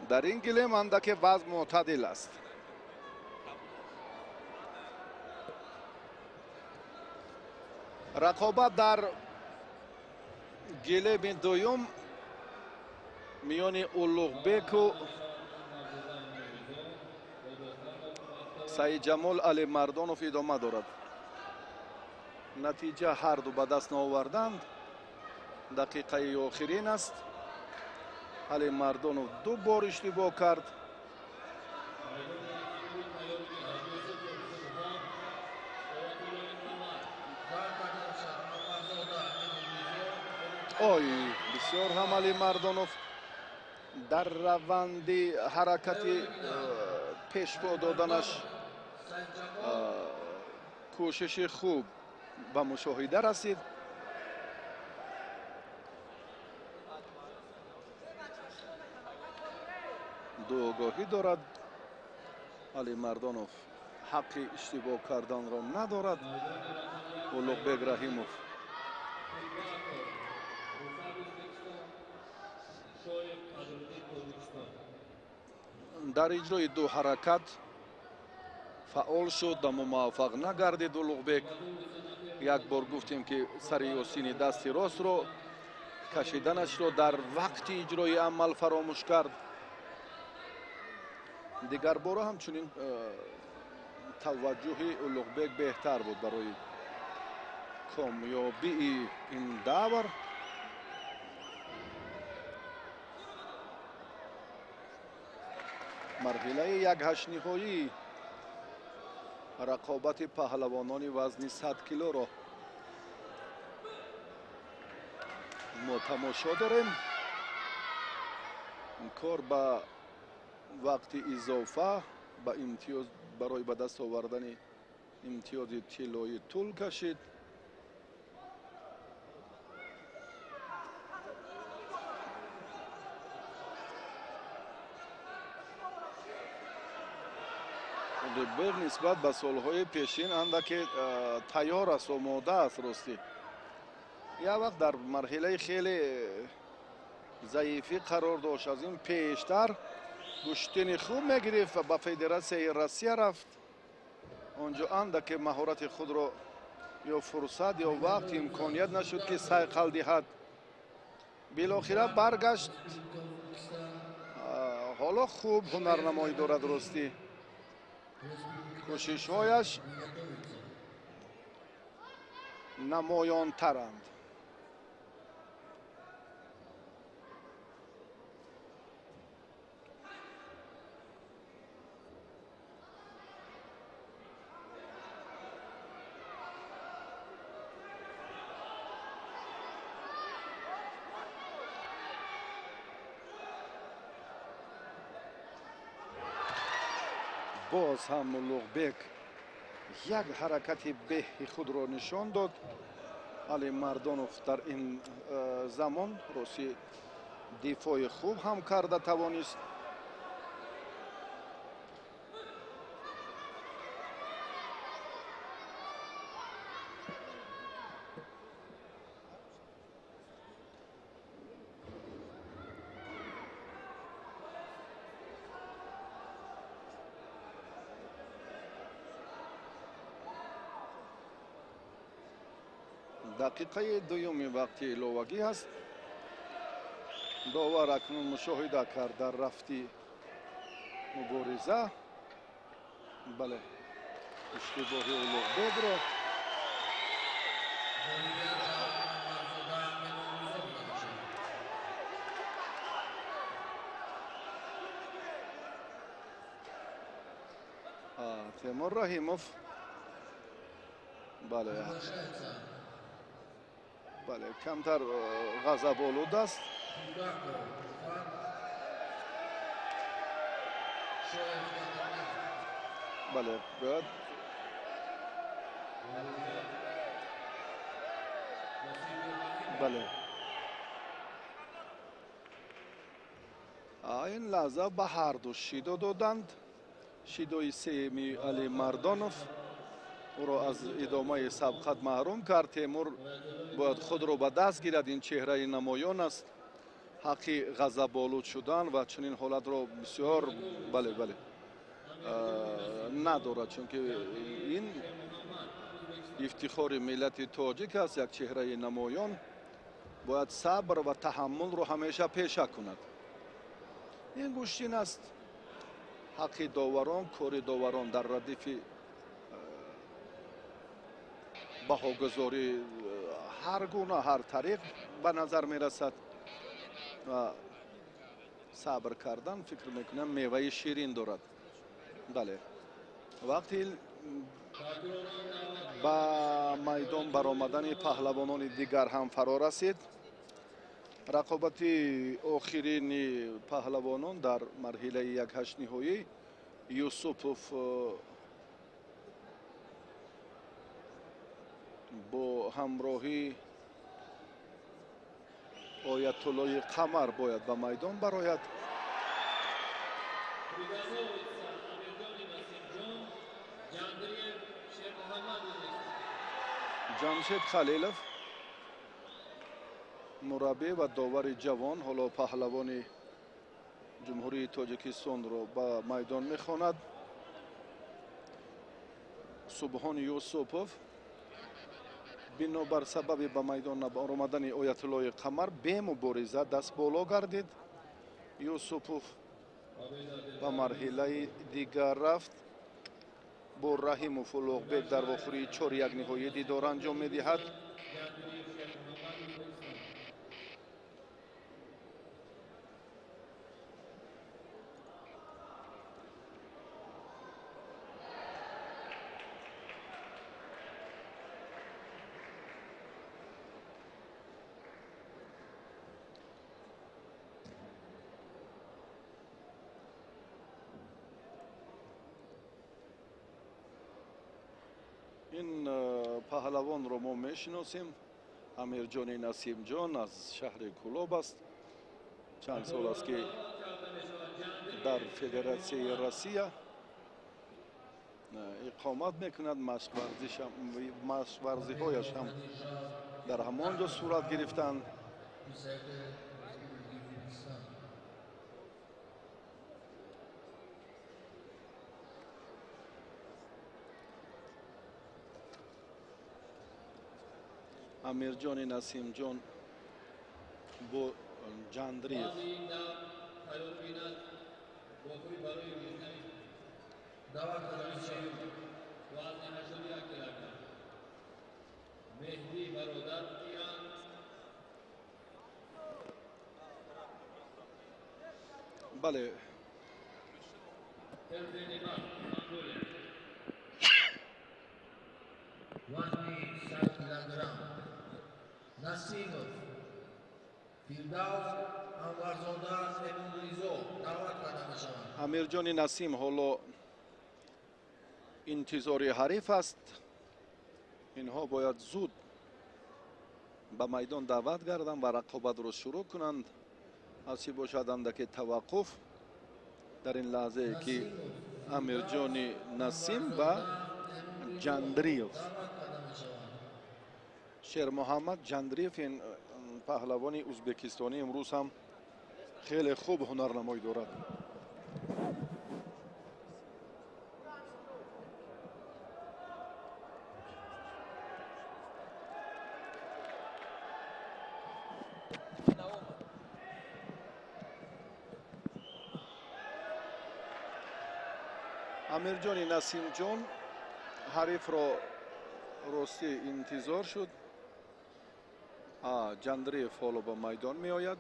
Дар ин гилем андаке вазн мӯътадил аст. Рақобат дар гилеми дуюм миёни Улуғбеку Саидҷамол Алимардонов идома дорад. Натиҷа ҳарду ба даст наоварданд. Дақиқаи охирин аст. Алимардонов ду бор иштибоҳ кард. Ой, бисёр ҳам Алимардонов дар раванди ҳаракати пешпо доданаш кӯшиши хуб ба мушоҳида расид. Ду огоҳӣ дорад. Алимардонов ҳаққи иштибоҳ карданро надорад. Улуғбек Раҳимов дар иҷрои ду ҳаракат фаъол шуд, аммо муваффақ нагардид. Улуғбек як бор гуфтем, ки сари осини дасти ростро кашиданашро дар вақти иҷрои амал фаромӯш кард. Дигар бора ҳамчунин таваҷҷӯҳи Улуғбек беҳтар буд барои комёбии ин давр. Марҳилаи якҳаштниҳоии рақобати паҳлавонони вазни 100 килоро мо тамошо дорем. Кор ба вақти изофа ба имтиёз барои ба даст овардани имтиёзи тиллоӣ тӯл кашид. Улуғбек нисбат ба солҳои пешин андаке тайёр аст, омода аст. Ростӣ як вақт дар марҳилаи хеле заифӣ қарор дошт. Аз ин пештар гӯштини хуб мегирифт ва ба Федератсияи Россия рафт. Онҷо андаке маҳорати худро ё фурсат ё вақт имконият нашуд, ки сайқал диҳад. Билохира баргашт. Ҳоло хуб ҳунарнамоӣ дорад. Ростӣ кӯшишҳояш намоёнтаранд. Боз ҳам Улуғбек як ҳаракати беҳи худро нишон дод. Алимардонов дар ин замон рости дифои хуб ҳам карда тавонист. Дақиқаи дуюми вақти иловагӣ аст. Довар акнун мушоҳида кард дар рафти мубориза. Бале, иштибоҳи Улуғбекро. Темур Раҳимов. Бале, бале, камтар ғазаболуд аст. Бале, бояд бале, ин лаҳза ба ҳарду шидо доданд. Шидои сеюми Алимардонов ӯро аз идомаи сабқат маҳрум кард. Темур бояд худро ба даст гирад. Ин чеҳраи намоён аст. Ҳаққи ғазаболуд шудан ва чунин ҳолатро бисёр бале бале надорад, чунки ин ифтихори миллати тоҷик аст. Як чеҳраи намоён бояд сабр ва таҳаммулро ҳамеша пеша кунад. Ин гӯштин аст. Ҳаққи доварон, кори доварон дар радифи баҳогузорӣ ҳар гуна, ҳар тариқ ба назар мерасад ва сабр кардан, фикр мекунам, меваи ширин дорад. Бале, вақти ба майдон баромадани паҳлавонони дигар ҳам фаро расид. Рақобати охирини паҳлавонон дар марҳилаи якҳаштниҳоӣ Юсупов бо ҳамроҳӣ Оятуллои Қамар бояд ба майдон барояд. Ҷамшед Халилов, мураббӣ ва довари ҷавон, ҳоло паҳлавони Ҷумҳурии Тоҷикистонро ба майдон мехонад. Субҳон Юсупов бинобар сабаби ба майдон баромадани Оятуллои Қамар бемубориза даст боло гардид. Юсупов ба марҳилаи дигар рафт. Бо Раҳимов Улуғбек дар вохӯрии 4-1 ниҳоӣ дидор анҷом медиҳад. Ин паҳлавонро мо мешиносем. Амирҷони Насимҷон аз шаҳри Кулоб аст. Чанд сол аст, ки дар Федератсияи Россия иқомат мекунад. Машқварзиҳояш ҳам дар ҳамон ҷо сурат гирифтанд. Амирҷони Насимҷон бо Ҷандриев. Бале, Насимов Фирдавс Анварзода Эмомризо даъват карда мешаванд. Амирҷони Насим ҳоло Интизори ҳариф аст. Инҳо бояд зуд ба майдон даъват гарданд ва рақобатро шурӯъ кунанд. Ҳасиб бошад андаке таваққуф дар ин лаҳзае ки Амирҷони Насим ва Ҷандриев, Шермуҳаммад Ҷандриев, ин паҳлавони ӯзбекистонӣ имрӯз ҳам хеле хуб ҳунарнамоӣ дорад. Амирҷони Насимҷон ҳарифро ростӣ интизор шуд. Ҷандриев ҳоло ба майдон меояд.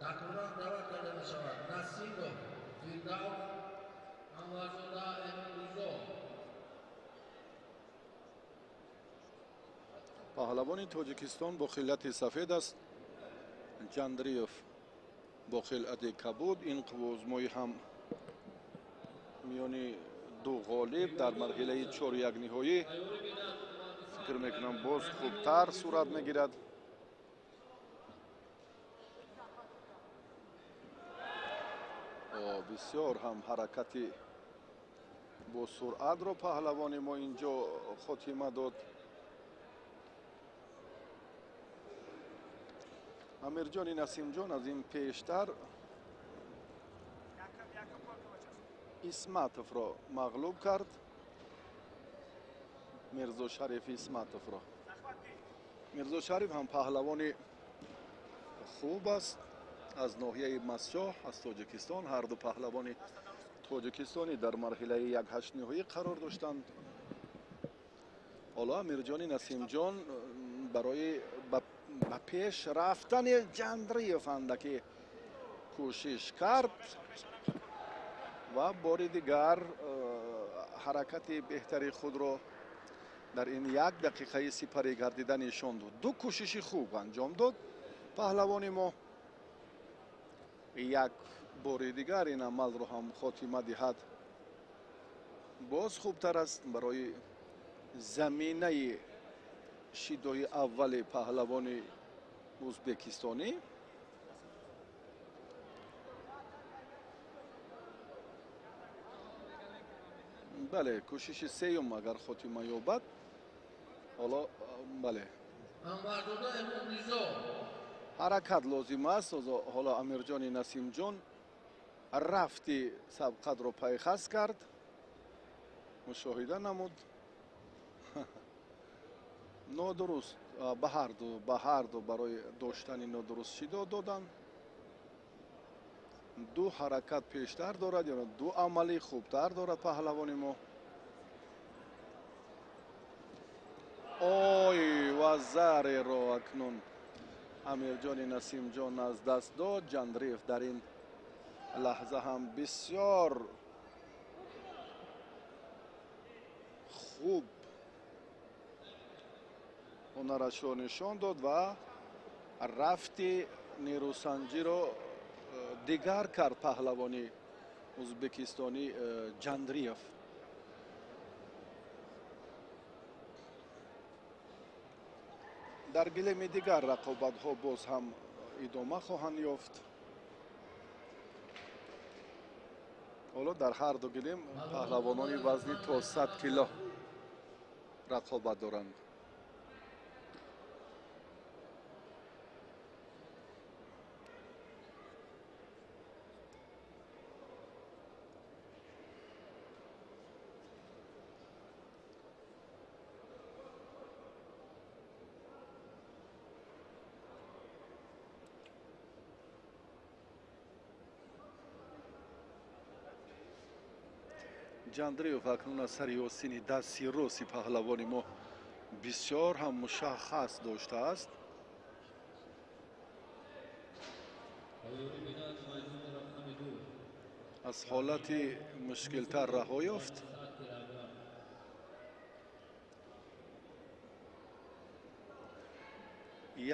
Такроран даъват карда мешавад Насимов Фирдавс, Анварзода Эмрузо. Паҳлавони Тоҷикистон бо хиллати сафед аст, Ҷандриев бо хилъати кабуд. Ин қувваозмоӣ ҳам миёни ду ғолиб дар марҳилаи 4-1 ниҳоӣ фикр мекунам боз хубтар сурат мегирад. Бисёр ҳам ҳаракати бо суръатро паҳлавони мо инҷо хотима дод. Амирҷони Насимҷон аз ин пештар Исматовро мағлуб кард, Мирзошариф Исматовро. Мирзошариф ҳам паҳлавони хуб аст, аз ноҳияи Масчоҳ, аз Тоҷикистон. Ҳар ду паҳлавони тоҷикистонӣ дар марҳилаи 1/8 ниҳоӣ қарор доштанд. Ҳоло Амирҷони Насимҷон барои ба пеш рафтани Ҷандриев андаке кӯшиш кард ва бори дигар ҳаракати беҳтари худро дар ин як дақиқаи сипарӣ гардида нишон дод. Ду кӯшиши хуб анҷом дод паҳлавони мо. Як бори дигар ин амалро ҳам хотима диҳад боз хубтар аст барои заминаи шидои аввали паҳлавони ӯзбекистонӣ. Бале, кӯшиши сеюм агар хотима ёбад, ҳоло бале ҳаракат лозим аст. Ҳоло Амирҷони Насимҷон рафти сабқатро пайхас кард, мушоҳида намуд. Нодуруст ба ҳар ду барои доштани нодуруст шидо додан. Ду ҳаракат пештар дорад, ё ду амали хубтар дорад паҳлавони мо. Ой, ва зареро акнун Амирҷони Насимҷон аз даст дод. Ҷандриев дар ин лаҳза ҳам бисёр хуб ҳунарашро нишон дод ва рафти нерӯсанҷиро дигар кард паҳлавони ӯзбекистонӣ Ҷандриев. Дар гилеми дигар рақобатҳо боз ҳам идома хоҳанд ёфт. Ҳоло дар ҳар ду гилем паҳлавонони вазни то 100 кило рақобат доранд. Ҷандриев акнун аз сари осини дасти рости паҳлавони мо бисёр ҳам мушаххас доштааст. Аз ҳолати мушкилтар раҳо ёфт.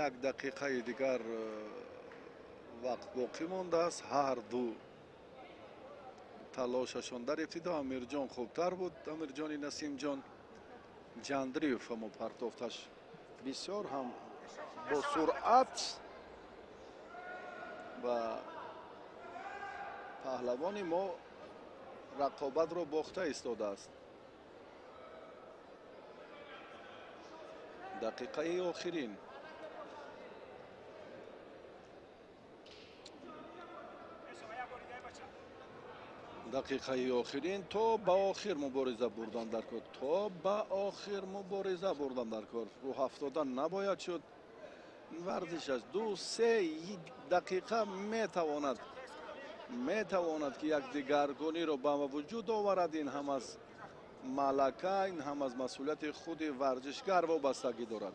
Як дақиқаи дигар вақт боқӣ мондааст. Ҳар ду Талошашон дар ибтидо Амирҷон хубтар буд. Амирҷони Насимҷон Ҷандриев аммо партофташ бисёр ҳам бо суръат ва паҳлавони мо рақобатро бохта истодааст. Дақиқаи охирин. Дақиқаи охирин то ба охир мубориза бурдан дар кор. То ба охир мубориза бурдан дар кор. Рӯҳафтода набояд шуд. Варзиш аст. 2-3 дақиқа метавонад ки як дигаргуниро ба вуҷуд оварад. Ин ҳам аз малака, ин ҳам аз масъулияти худи варзишгар вобастагӣ дорад.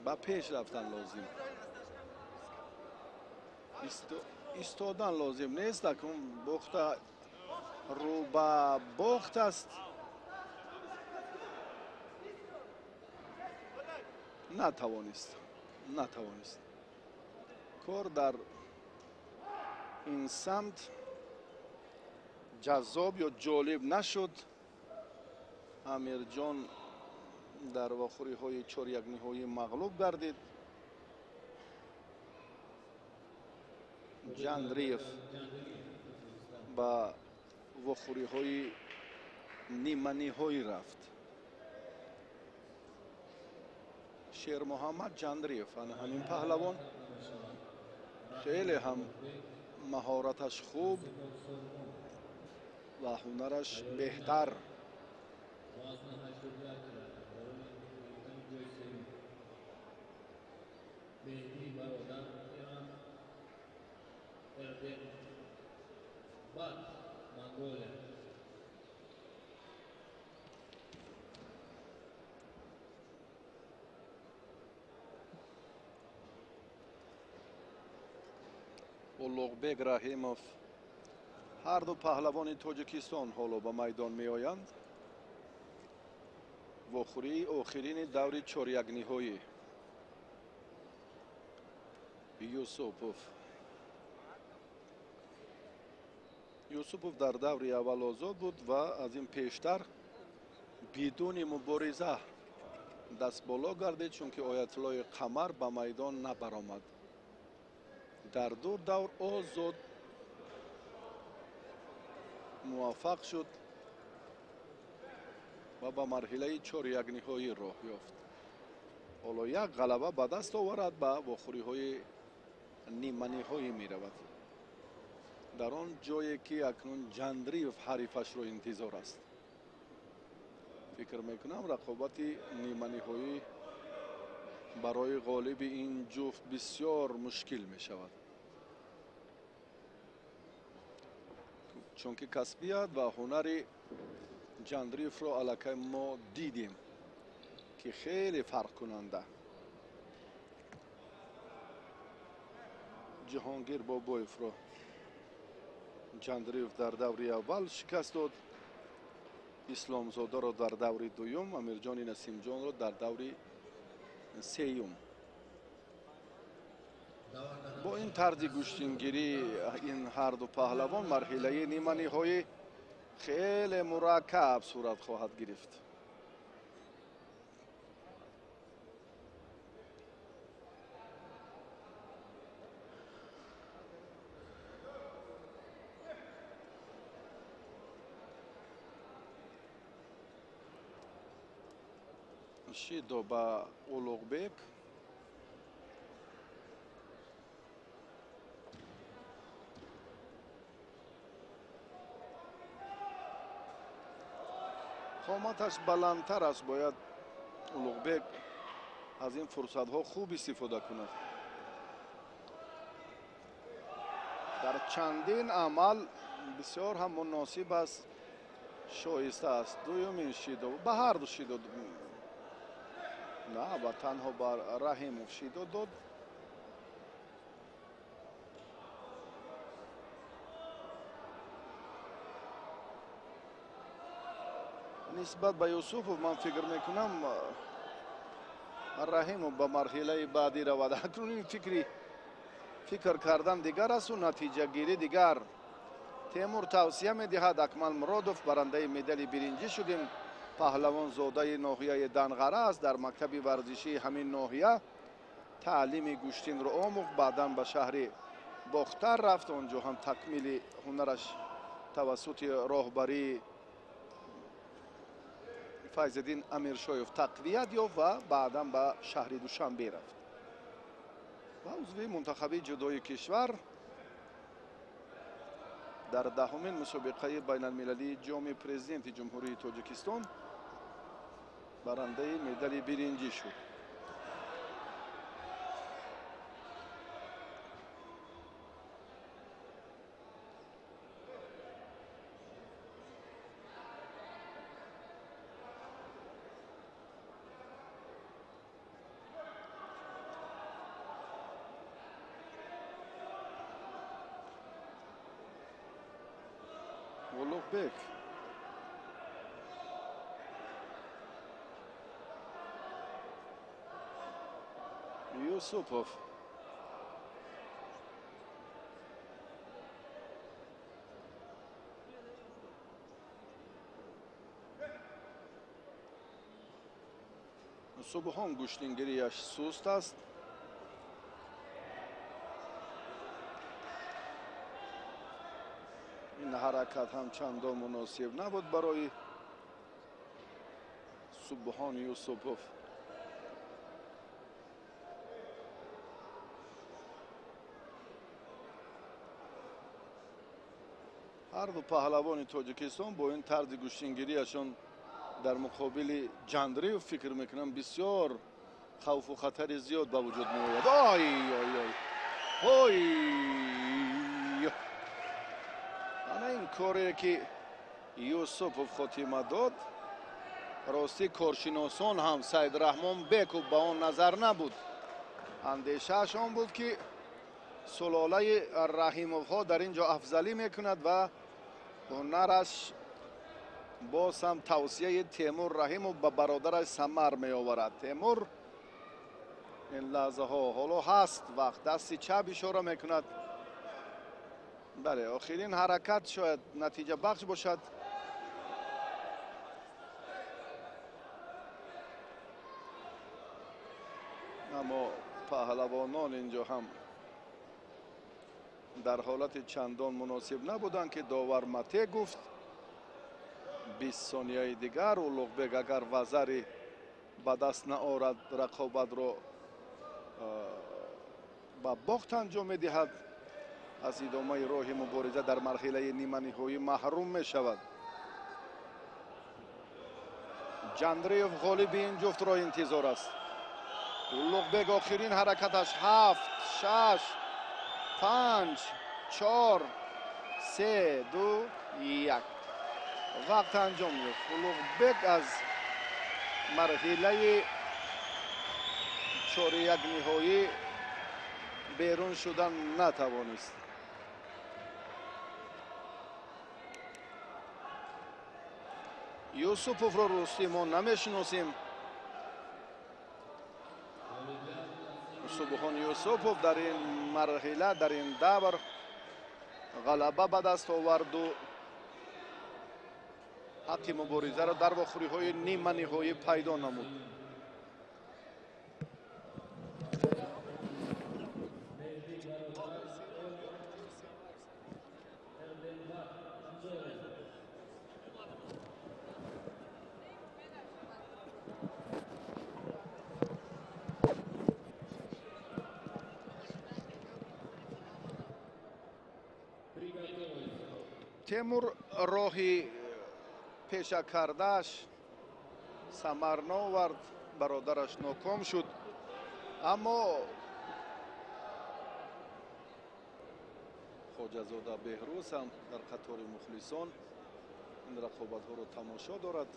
Ба пеш рафтан лозим. Истодан лозим нест. Акун бохта рӯ ба бохт аст. Натавонист. Кор дар ин самт ҷаззоб ё ҷолиб нашуд. Амирҷон дар вохӯриҳои чорякниҳоӣ мағлуб гардид. Ҷандриев ба вохӯриҳои ниманиҳоӣ рафт. Шермуҳаммад Ҷандриев ана ҳамин паҳлавон хеле ҳам маҳораташ хуб ва ҳунараш беҳтар. Улуғбек Раҳимов. Ҳар ду паҳлавони Тоҷикистон ҳоло ба майдон меоянд. Вохӯрии охирини даври чорякниҳоӣ. Юсупов дар даври аввал озод буд ва аз ин пештар бидуни мубориза дастболо гардид, чунки Оятуллои Қамар ба майдон набаромад. Дар ду давр озод муваффақ шуд ва ба марҳилаи чорякниҳоӣ роҳ ёфт. Ҳоло як ғалаба ба даст оварад, ба вохӯриҳои ниманиҳоӣ меравад. Дар он ҷое ки акнун Ҷандриев ҳарифашро интизор аст. Фикр мекунам рақобати ниманиҳоӣ барои ғолиби ин ҷуфт бисёр мушкил мешавад, чунки касбият ва ҳунари Ҷандриевро аллакай мо дидем ки хеле фарқкунанда. Ҷаҳонгир Бобоевро Ҷандриев дар даври аввал шикаст дод, Исломзодаро дар даври дуюм, Амирҷони Насимҷонро дар даври сеюм. Бо ин тарзи гӯштингирӣ ин ҳарду паҳлавон марҳилаи ниманиҳоӣ хеле мураккаб сурат хоҳад гирифт. Шидо ба Улуғбек. Қоматаш баландтар аст, бояд Улуғбек аз ин фурсатҳо хуб истифода кунад. Дар чандин амал бисёр ҳам муносиб аст, шоиста аст. Дуюмин шидо ба ҳарду шидо на, ба танҳо ба Раҳимов шидо дод. Нисбат ба Юсупов ман фикр мекунам Раҳимов ба марҳилаи баъдӣ равад. Акнун ин фикр кардан дигар асту натиҷагирӣ дигар. Темур тавсия медиҳад. Акмал Муродов барандаи медали биринҷӣ шудем. Паҳлавонзодаи ноҳияи Данғара аст. Дар мактаби варзишии ҳамин ноҳия таълими гӯштинро омӯхт. Баъдан ба шаҳри Бохтар рафт. Он ҷо ҳам такмили ҳунараш тавассути роҳбарии Файзиддин Амиршоев тақвият ёфт ва баъдан ба шаҳри Душанбе рафт ва узви мунтахаби ҷудои кишвар дар 10-умин мусобиқаи байналмилалии ҷоми президенти Ҷумҳурии Тоҷикистон барандаи медали биринҷӣ шуд. Улуғбек Юсупов Субҳон гӯштингирияш суст аст. Ин ҳаракат ҳам чандон муносиб набуд барои Субҳон Юсупов. Ҳар ду паҳлавони Тоҷикистон бо ин тарзи гӯштингирияшон дар муқобили Ҷандриев фикр мекунам бисёр хавфу хатари зиёд ба вуҷуд меояд. Ой ой ой ой, ана ин коре ки Юсупов хотима дод, ростӣ коршиносон ҳам Саидрахмон Беков ба он назар набуд. Андешааш он буд ки сулолаи Раҳимовҳо дар ин ҷо афзалӣ мекунад ва ҳунараш боз ҳам тавсияи Темур Раҳимов ба бародараш самар меоварад. Темур ин лаҳзаҳо ҳоло ҳаст вақт, дасти чап ишора мекунад. Бале, охирин ҳаракат шояд натиҷабахш бошад. Аммо паҳлавонон инҷо ҳам дар ҳолати чандон муносиб набуданд, ки довар мате гуфт. 20 сонияи дигар Улуғбек агар вазари ба даст наорад, рақобатро ба бохт анҷом медиҳад. Аз идомаи роҳи мубориза дар марҳилаи ниманиҳоӣ маҳрум мешавад. Ҷандриев ғолиби ин ҷуфтро интизор аст. Улуғбек охирин ҳаракаташ 7, 6, 5, 4, 3, 2, 1. Вақт анҷом ёфт. Улуғбек аз марҳилаи чоряк ниҳоӣ берун шудан натавонист. Юсуповро ростӣ мо намешиносем. Субҳон Юсупов дар ин марҳила, дар ин давр ғалаба ба даст оварду ҳаққи муборизаро дар вохӯриҳои ниманиҳоӣ пайдо намуд. Темур роҳи пеша кардааш самар наовард, бародараш ноком шуд. Аммо Хоҷазода Беҳрӯз ҳам дар қатори мухлисон ин рақобатҳоро тамошо дорад.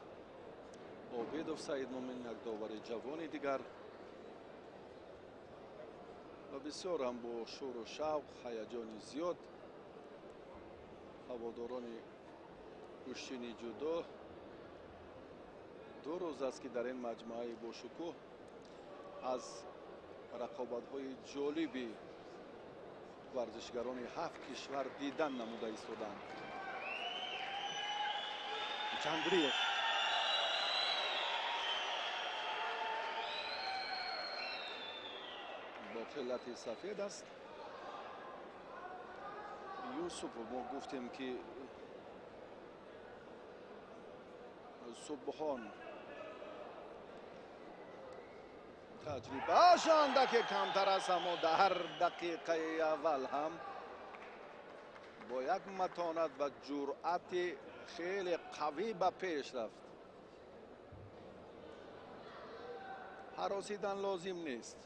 Обедов Саидмумин як довари ҷавони дигар ва бисёр ҳам бо шӯру шавқ, ҳаяҷони зиёд ҳаводорони гӯштини ҷудо 2 рӯз аст ки дар ин маҷмӯаи бошукӯҳ аз рақобатҳои ҷолиби варзишгарони 7 кишвар дидан намуда истодаанд. Ҷандриев. Бо хилати сафед аст. Юсупов, мо гуфтем ки Субҳон таҷрибааш андаке камтар аст, аммо дар дақиқаи аввал ҳам бо як матонат ва ҷуръати хеле қавӣ ба пеш рафт. Ҳаросидан лозим нест.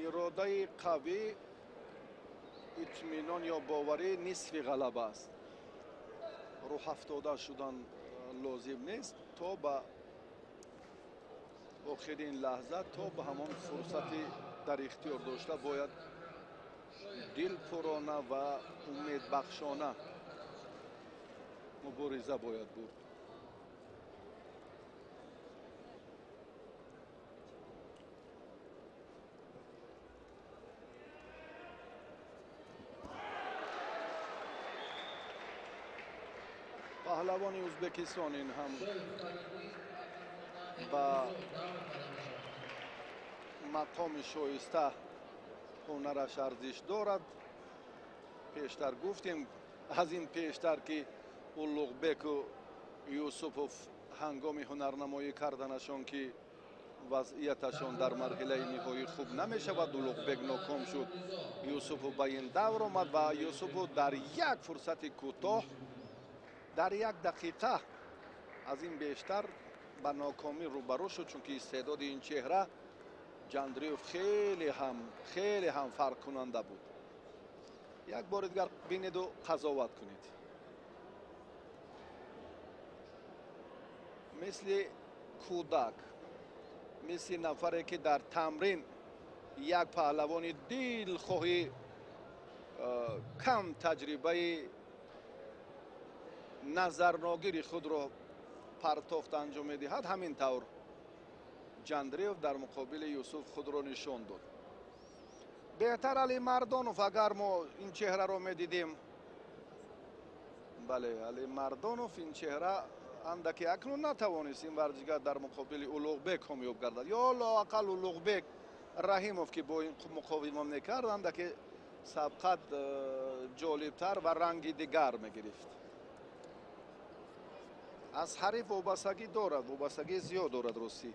Иродаи қавӣ, итминон ё боварӣ нисфи ғалаба аст. Рӯҳафтода шудан лозим нест то ба охирин лаҳза, то ба ҳамон фурсати дар ихтиёр дошта бояд дилпурона ва умедбахшона мубориза бояд бурд. Паҳлавони Ӯзбекистон ин ҳам ба мақоми шоиста ҳунараш арзиш дорад. Пештар гуфтем, аз ин пештар ки Улуғбеку Юсупов ҳангоми ҳунарнамоӣ карданашон ки вазъияташон дар марҳилаи ниҳоӣ хуб намешавад, Улуғбек ноком шуд, Юсупов ба ин давр омад ва Юсупов дар як фурсати кӯтоҳ, дар як дақиқа аз ин бештар ба нокомӣ рӯбарӯ шуд, чунки истеъдоди ин чеҳра Ҷандриев хеле ҳам фарқкунанда буд. Як бори дигар бинеду қазоват кунед. Мисли кӯдак, мисли нафаре ки дар тамрин як паҳлавони дилхоҳи кам таҷрибаи назарногири худро партофт анҷом медиҳад, ҳамин тавр Ҷандриев дар муқобили Юсуф худро нишон дод. Беҳтар Али Мардонов, агар мо ин чеҳраро медидем. Бале, Али Мардонов ин чеҳра андаке акнун натавонист ин варзишгар дар муқобили Улуғбек комёб гардад, ё лоақал Улуғбек Раҳимов ки бо ин муқовимат мекард, андаке сабқат ҷолибтар ва ранги дигар мегирифт. Аз ҳариф вобастагӣ дорад, вобастагии зиёд дорад ростӣ.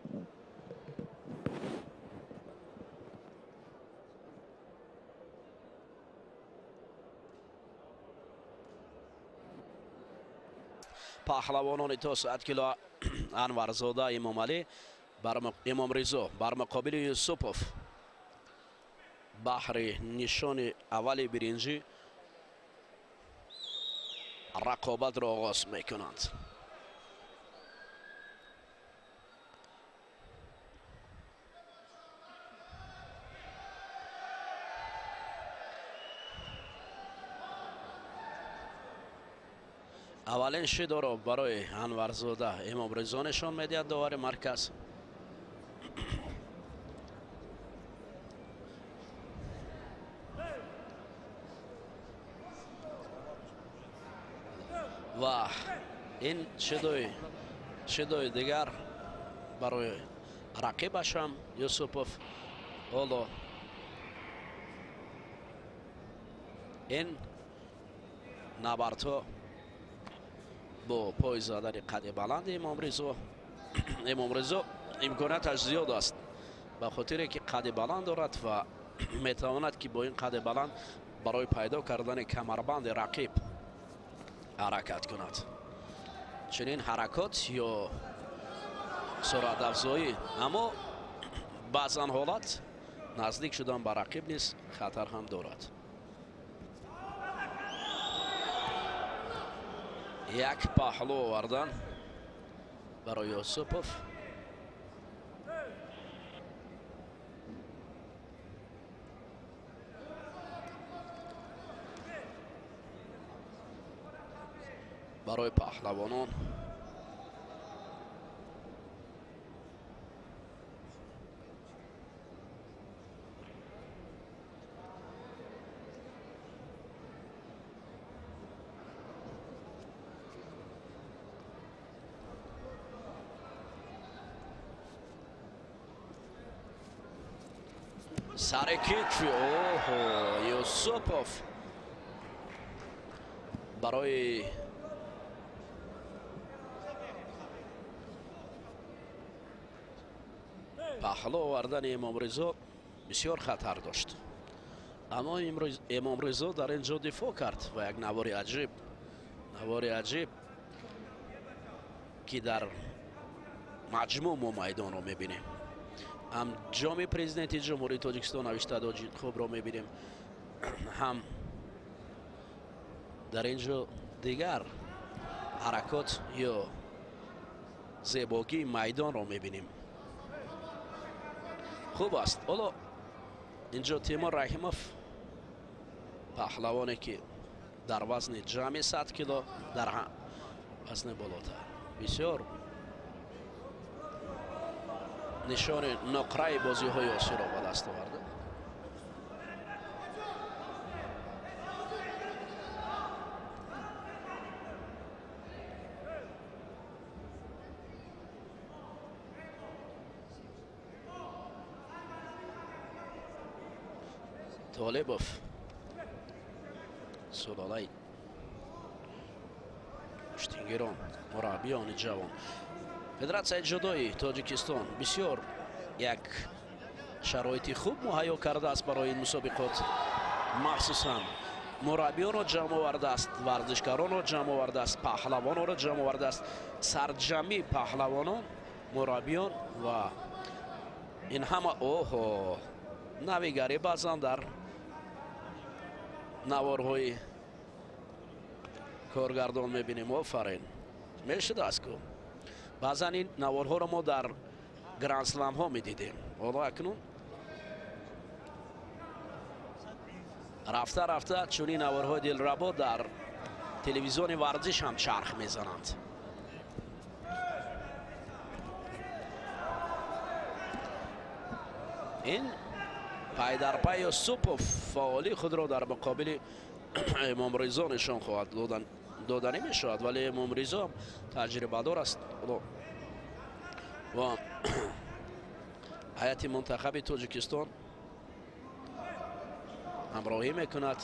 Паҳлавонони то 100 кило Анварзода Имомалӣ Имомризо бар муқобили Юсупов баҳри нишони аввали биринҷӣ рақобатро оғоз мекунанд. Аввалин шидоро барои Анварзода Имомризо нишон медиҳад довари марказ. Ва ин шидои дигар барои рақибашам Юсупов. Ҳоло ин набардҳо бо пой задани қади баланди Имомризо имконияташ зиёд аст, ба хотире ки қади баланд дорад ва метавонад ки бо ин қади баланд барои пайдо кардани камарбанди рақиб ҳаракат кунад. Чунин ҳаракот ё суръатафзоӣ, аммо баъзан ҳолат наздик шудан ба рақиб низ хатар ҳам дорад. Як паҳлӯ овардан барои Юсупов. Барои паҳлавонон Сари китфи оҳо Юсупов барои паҳлӯ овардани Имомризо бисёр хатар дошт. Аммо Имомризо дар ин ҷо дифоъ кард ва як навори аҷиб, навори аҷиб, ки дар маҷмӯъ мо майдонро мебинем. Ҳам ҷоми президенти Ҷумҳурии Тоҷикистон навишта хубро мебинем, ҳам дар ин ҷо дигар ҳаракот ё зебогии майдонро мебинем. Хуб аст. Ҳоло инҷо Тимур Раҳимов, паҳлавоне ки дар вазни ҷамъи 100 кило, дар вазни болотар бисёр нишони нуқраи бозиҳои Осиёро ба даст оварда. Толибов сулолаи гӯштингирон, мураббиёни ҷавон. Федератсияи ҷудои Тоҷикистон бисёр як шароити хуб муҳайё кардааст барои ин мусобиқот. Махсусан мураббиёнро ҷамъ овардааст, варзишгаронро ҷамъ овардааст, паҳлавононро ҷамъ овардааст. Сарҷамъи паҳлавонон, мураббиён ва ин ҳама оҳо навигарӣ баъзан дар наворҳои коргардон мебинем. Офарин, мешудааст ку. Баъзан ин наворҳоро мо дар грандсламҳо медидем. Ҳоло акнун рафта рафта чунин наворҳои дилрабо дар телевизиони варзиш ҳам чарх мезананд. Ин пайдарпай Юсупов фаъолии худро дар муқобили Имомризо нишон хоҳад доданӣ мешавад, вале Имомризо таҷрибадор аст ва ҳайати мунтахаби Тоҷикистон ҳамроҳӣ мекунад.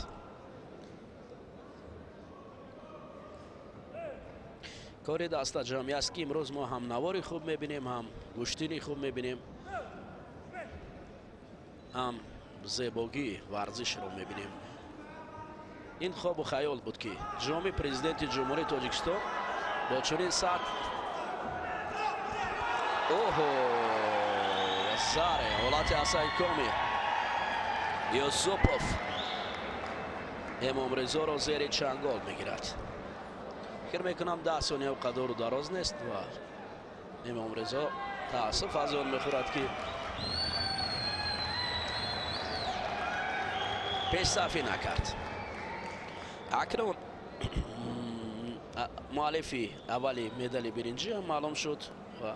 Кори дастаҷамъӣ аст, ки имрӯз мо ҳам навори хуб мебинем, ҳам гӯштини хуб мебинем, ҳам зебогии варзишро мебинем. Ин хобу хаёл буд, ки ҷоми президенти Ҷумҳурии Тоҷикистон бо чунин сатҳ оҳо заре ҳолати асайкоми Юсупов Имомризоро зери чангол мегирад. Фикр мекунам 10 сония қадору дароз нест ва Имомризо таассуф аз он мехӯрад, ки пешсафӣ накард. Акнун муаллифи аввали медали биринҷӣ ҳам маълум шуд ва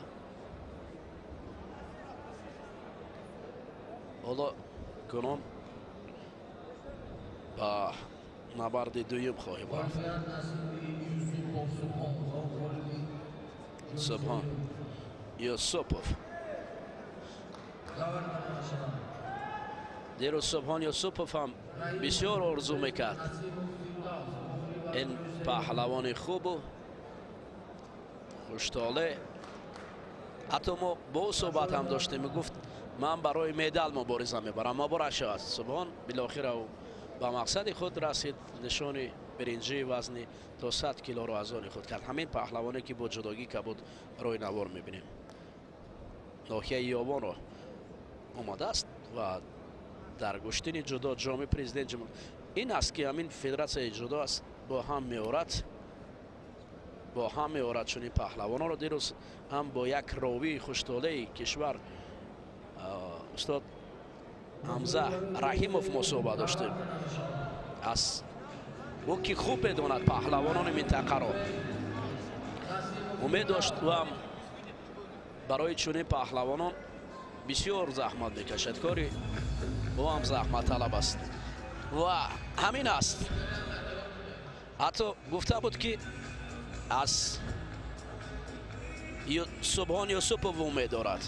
ҳоло кунун ба набарди дуюм хоҳем рафт. Субҳон Юсупов. Дирӯз Субҳон Юсупов ҳам бисёр орзу мекард. Ин паҳлавони хубу хуштоле, ҳатто мо бо ӯ суҳбат ҳам доштем, мегуфт ман барои медал мубориза мебарам. Муборак шавад Субҳон, билохира ӯ ба мақсади худ расид, нишони биринҷии вазни то 100 килоро аз они худ кард. Ҳамин паҳлавоне ки бо ҷудогӣ кабуд рӯи навор мебинем, ноҳияи Ёвонро омадааст ва дар гӯштини ҷудо ҷоми президент ин аст, ки ҳамин федератсияи ҷудо аст, бо ҳам меорад, бо ҳам меорад чунин паҳлавононро. Дирӯз ҳам бо як ровии хуштолеи кишвар устод Ҳамза Раҳимов мо суҳбат доштем. Аз ӯ ки хуб медонад паҳлавонони минтақаро, умед дошт ва барои чунин паҳлавонон бисёр заҳмат мекашад. Кори ӯ ҳам заҳматталаб аст ва ҳамин аст. Ҳатто гуфта буд, ки аз Субҳон Юсупов умед дорад.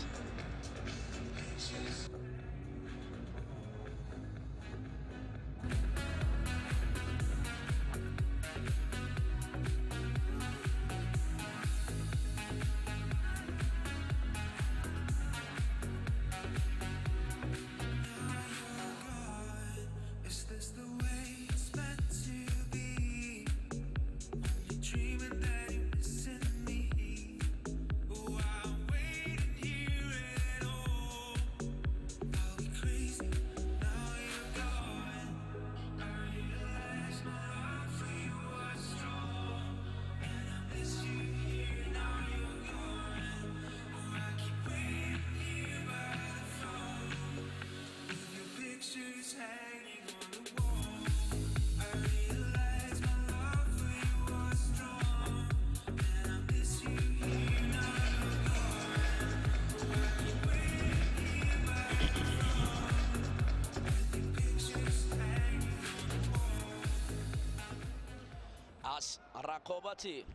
Рақобати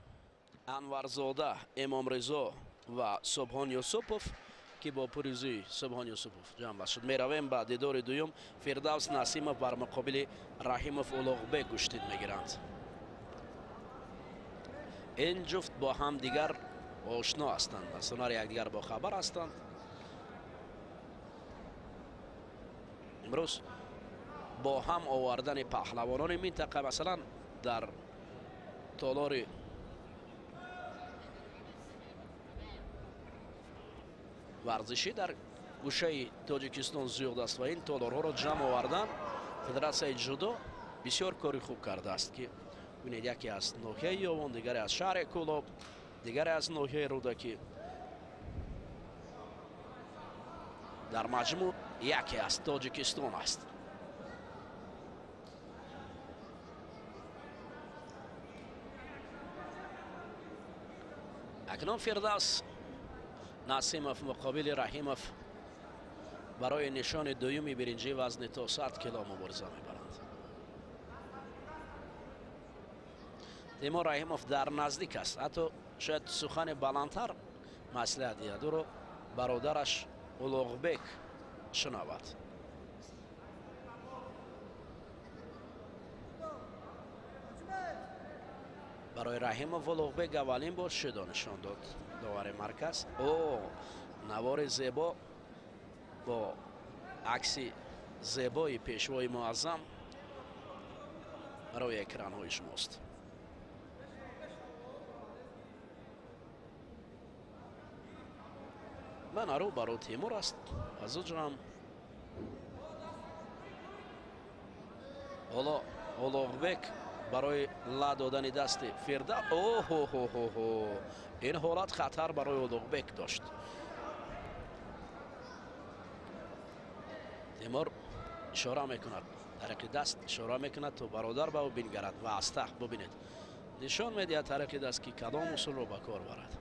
Анварзода, Имомризо ва Субҳон Юсупов, ки бо пирӯзии Субҳон Юсупов ҷамъбаст шуд. Меравем ба дидори дуюм. Фирдавс Насимов бар муқобили Раҳимов Улуғбек гӯштин мегиранд. Ин ҷуфт бо ҳам дигар ошно ҳастанд, аз ҳунари якдигар бохабар ҳастанд. Имрӯз бо ҳам овардани паҳлавонони минтақа, масалан дар толори варзишӣ дар гӯшаи Тоҷикистон зиёд аст ва ин толорҳоро ҷамъ овардан Федератсияи ҷудо бисёр кори хуб кардааст, ки бинед, яке аз ноҳияи Ёвон, дигаре аз шаҳри Кӯлоб, дигаре аз ноҳияи Рӯдакӣ, дар маҷмӯъ яке аз Тоҷикистон аст. Акнун Фирдавс Насимов муқобили Раҳимов барои нишони дуюми биринҷӣ вазни то 100 кило мубориза мебаранд. Тимур Раҳимов дар наздик аст, ҳатто шояд сухани баландтар маслиҳат диҳад, ӯро бародараш Улуғбек шунавад. Барои Раҳимов Улуғбек аввалин бор шидо нишон дод довари марказ. О, навори зебо бо акси зебои пешвои муаззам барои экранҳои шумост. Ман рӯ баро Тимур аст, аз ӯ ҷам ҳоло Улуғбек барои ла додани дасти Фирдавс. Оҳо-ҳо-ҳо, ин ҳолат хатар барои Улуғбек дошт. Тимур ишора мекунад, тариқи даст ишора мекунад, то бародар ба ӯ бингарад ва аз тахт бубинед. Нишон медиҳад тариқи даст, ки кадом усулро ба кор барад.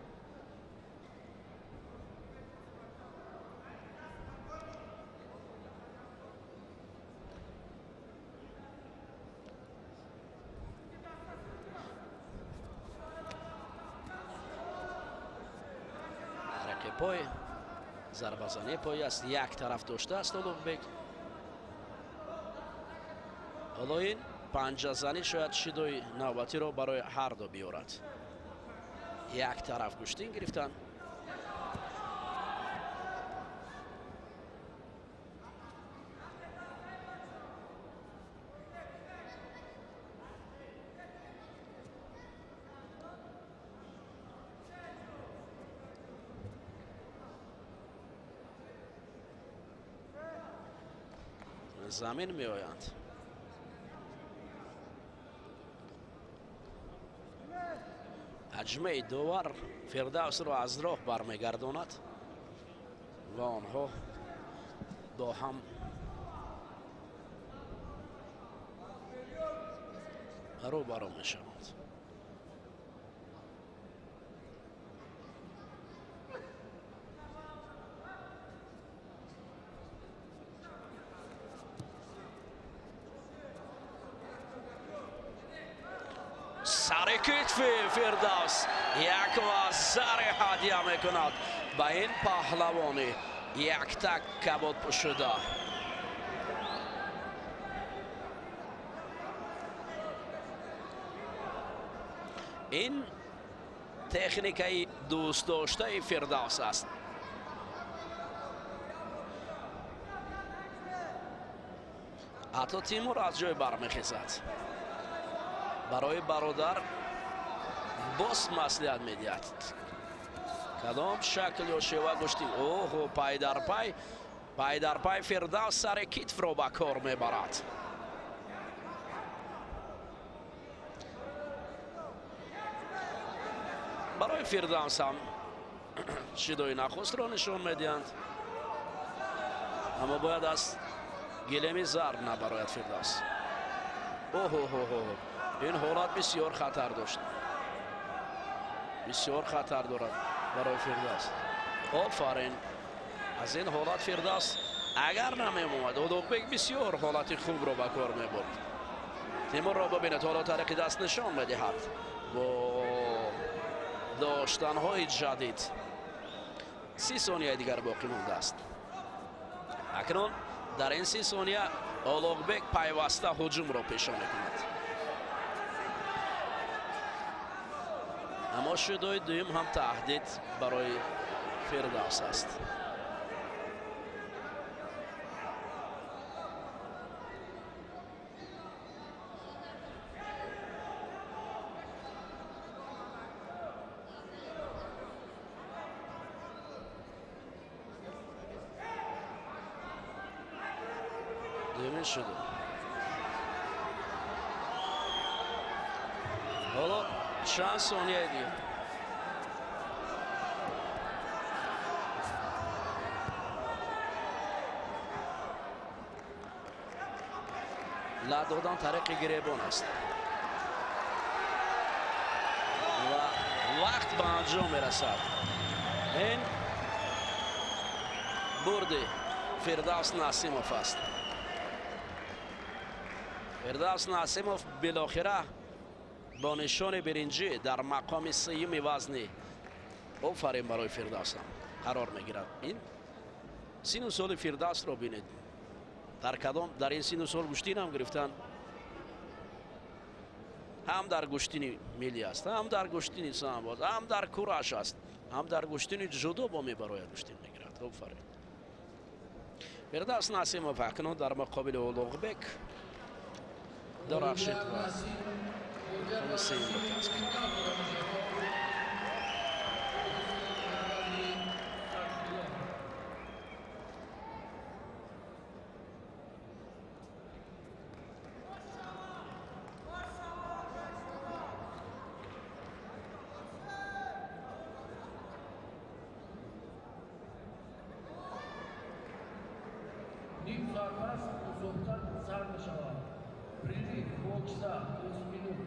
Пой зарбазанӣ пой аст, як тараф доштааст Улуғбек. Ҳоло ин панҷазанӣ шояд шидои навбатиро барои ҳар ду биёрад. Як тараф гӯштин гирифтанд. Замин меоянд. Ҳаҷмаи довар Фирдавсро аз роҳ бармегардонад ва онҳо бо ҳам рӯбарӯ мешаванд. Сари китфи Фирдавс як вазари ҳадя мекунад ба ин паҳлавони яктак кабоб шуда. Ин техникаи дӯстдоштаи Фирдавс аст. Ҳатто Тимур аз ҷой бармехезад. Барои бародар боз маслиҳат медиҳад, кадом шакл ё шева гӯшти. Оҳо, пай дар пай, пай дар пай Фирдавс сари китфро ба кор мебарад. Барои Фирдавс ҳам шидои нахустро нишон медиҳанд, аммо бояд аз гилеми зарб набарояд Фирдавс. Оҳо-ҳо-ҳо, ин ҳолат бисёр хатар дошт, бисёр хатар дорад барои Фирдавс. Офарин, аз ин ҳолат Фирдавс агар намемомад, Улуғбек бисёр ҳолати хубро ба кор мебурд. Тимурро бибинед, ҳоло тариқи даст нишон медиҳад. Бо доштанҳои ҷадид. 30 сонияи дигар боқӣ мондааст. Акнун дар ин 30 сония Улуғбек пайваста ҳуҷумро пеша мекунад. Аммо шудои дуюм ҳам таҳдид барои Фирдавс аст. Дуюмин шуду. Ҳоло чанд сонияи дигар. Лат додан тариқи гиребон аст ва вақт ба анҷом мерасад. Ин бурди Фирдавс Насимов аст. Фирдавс Насимов билохира бо нишони биринҷӣ дар мақоми сеюми вазнӣ, офарин барои Фирдавсам, қарор мегирад. Ин сину соли Фирдавсро бинед. Дар кадом дар ин сину сол гӯштин ҳам гирифтан, ҳам дар гӯштини миллӣ аст, ҳам дар гӯштини самбо, ҳам дар кураш аст, ҳам дар гӯштини ҷудо бо мебарояд гӯштин мегирад. Офарин. Фирдавс Насимов акнун дар муқобили Улуғбек дорахшид ва мақоми сеюмро касб кард. Ним соат пас мусобиқа сар мешавад. Прерыв полчаса, 30 минут.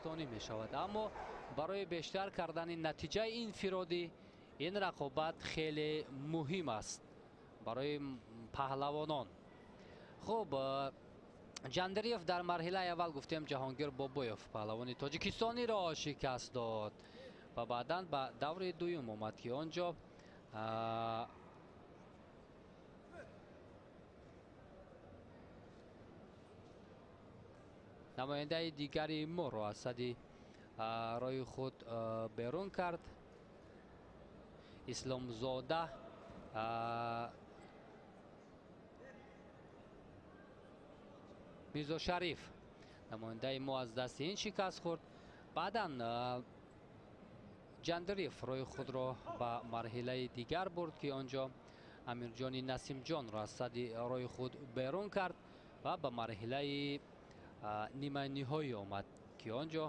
Ӯзбекистонӣ мешавад. Аммо барои бештар кардани натиҷаи инфиродӣ ин рақобат хеле муҳим аст барои паҳлавонон. Хуб, Ҷандариев дар марҳилаи аввал гуфтем Ҷаҳонгир Бобоев паҳлавони тоҷикистониро шикаст дод ва баъдан ба даври дуюм омад, ки он ҷо намояндаи дигари моро аз сади роҳи худ берун кард. Исломзода Мирзо Шариф намояндаи мо аз дасти ин шикаст хӯрд. Баъдан Ҷандариев роҳи худро ба марҳилаи дигар бурд, ки он ҷо Амирҷони Насимҷонро аз сади роҳи худ берун кард ва ба марҳилаи ниманиҳоӣ омад, ки он ҷо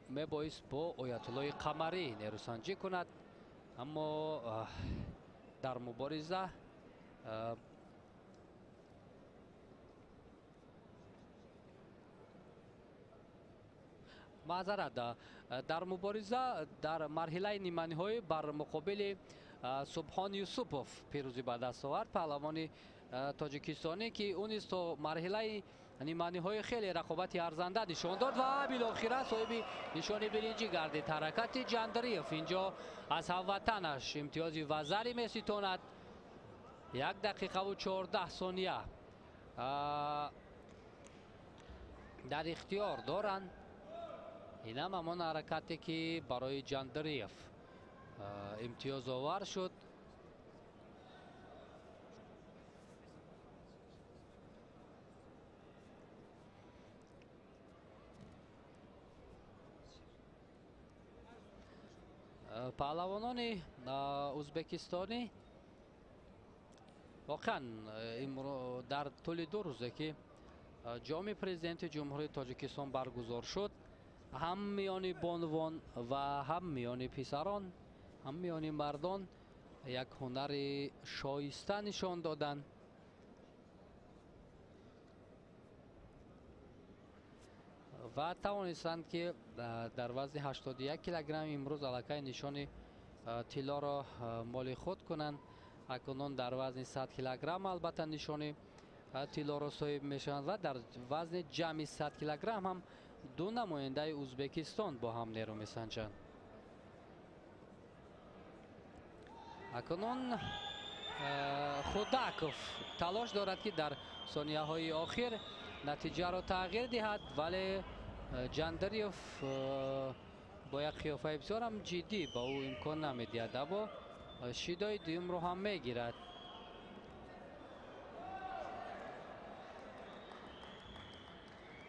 мебоист бо Оятуллои Қамарӣ нерӯсанҷӣ кунад. Аммо дар мубориза маъзарат, дар мубориза дар марҳилаи ниманиҳоӣ бар муқобили Субҳон Юсупов пирӯзӣ ба даст овард, паҳлавони тоҷикистонӣ, ки ӯ низ то марҳилаи ниманиҳои хеле рақобати арзанда нишон дод ва билохира соҳиби нишони биринҷӣ гардид. Ҳаракати Ҷандариев инҷо аз ҳамватанаш имтиёзи вазари меситонад. 1 дақиқаву 14 сония дар ихтиёр доранд. Инам ҳамон ҳаракате, ки барои Ҷандариев имтиёзовар шуд. Паҳлавонони ӯзбекистонӣ воқеан дар тӯли 2 рӯзе, ки ҷоми президенти Ҷумҳурии Тоҷикистон баргузор шуд, ҳам миёни бонувон ва ҳам миёни писарон, ҳам миёни мардон як ҳунари шоиста нишон доданд. Ва тавонистанд, ки дар вазни 81 килограмм имрӯз аллакай нишони тиллоро моли худ кунанд. Акнун дар вазни 100 килограмм албатта нишони тиллоро соҳиб мешаванд ва дар вазни ҷамъи 100 килограмм ҳам ду намояндаи Ӯзбекистон бо ҳам нерӯ месанҷанд. Акнун Худаков талош дорад, ки дар сонияҳои охир натиҷаро тағйир диҳад, вале Ҷандариев бо як қиёфаи бисёр ҳам ҷиддӣ ба ӯ имкон намедиҳад, аммо шидои дуюмро ҳам мегирад.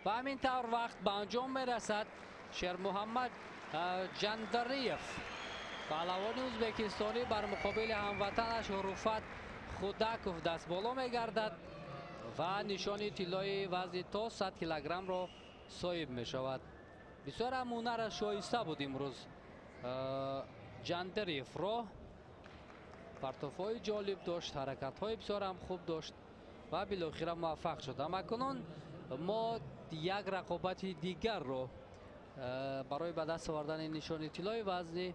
Ва ҳамин тавр вақт ба анҷом мерасад. Шермуҳаммад Ҷандариев паҳлавони ӯзбекистонӣ бар муқобили ҳамватанаш Руфат Худаков дастболо мегардад ва нишони тиллои вазни то 100 килограммро соҳиб мешавад. Бисёр ҳам ҳунараш шоиста буд имрӯз Ҷандариевро. Партофҳои ҷолиб дошт, ҳаракатҳои бисёр ҳам хуб дошт ва билохира муваффақ шуд. Амакунун мо як рақобати дигарро барои ба даст овардани нишони тиллои вазни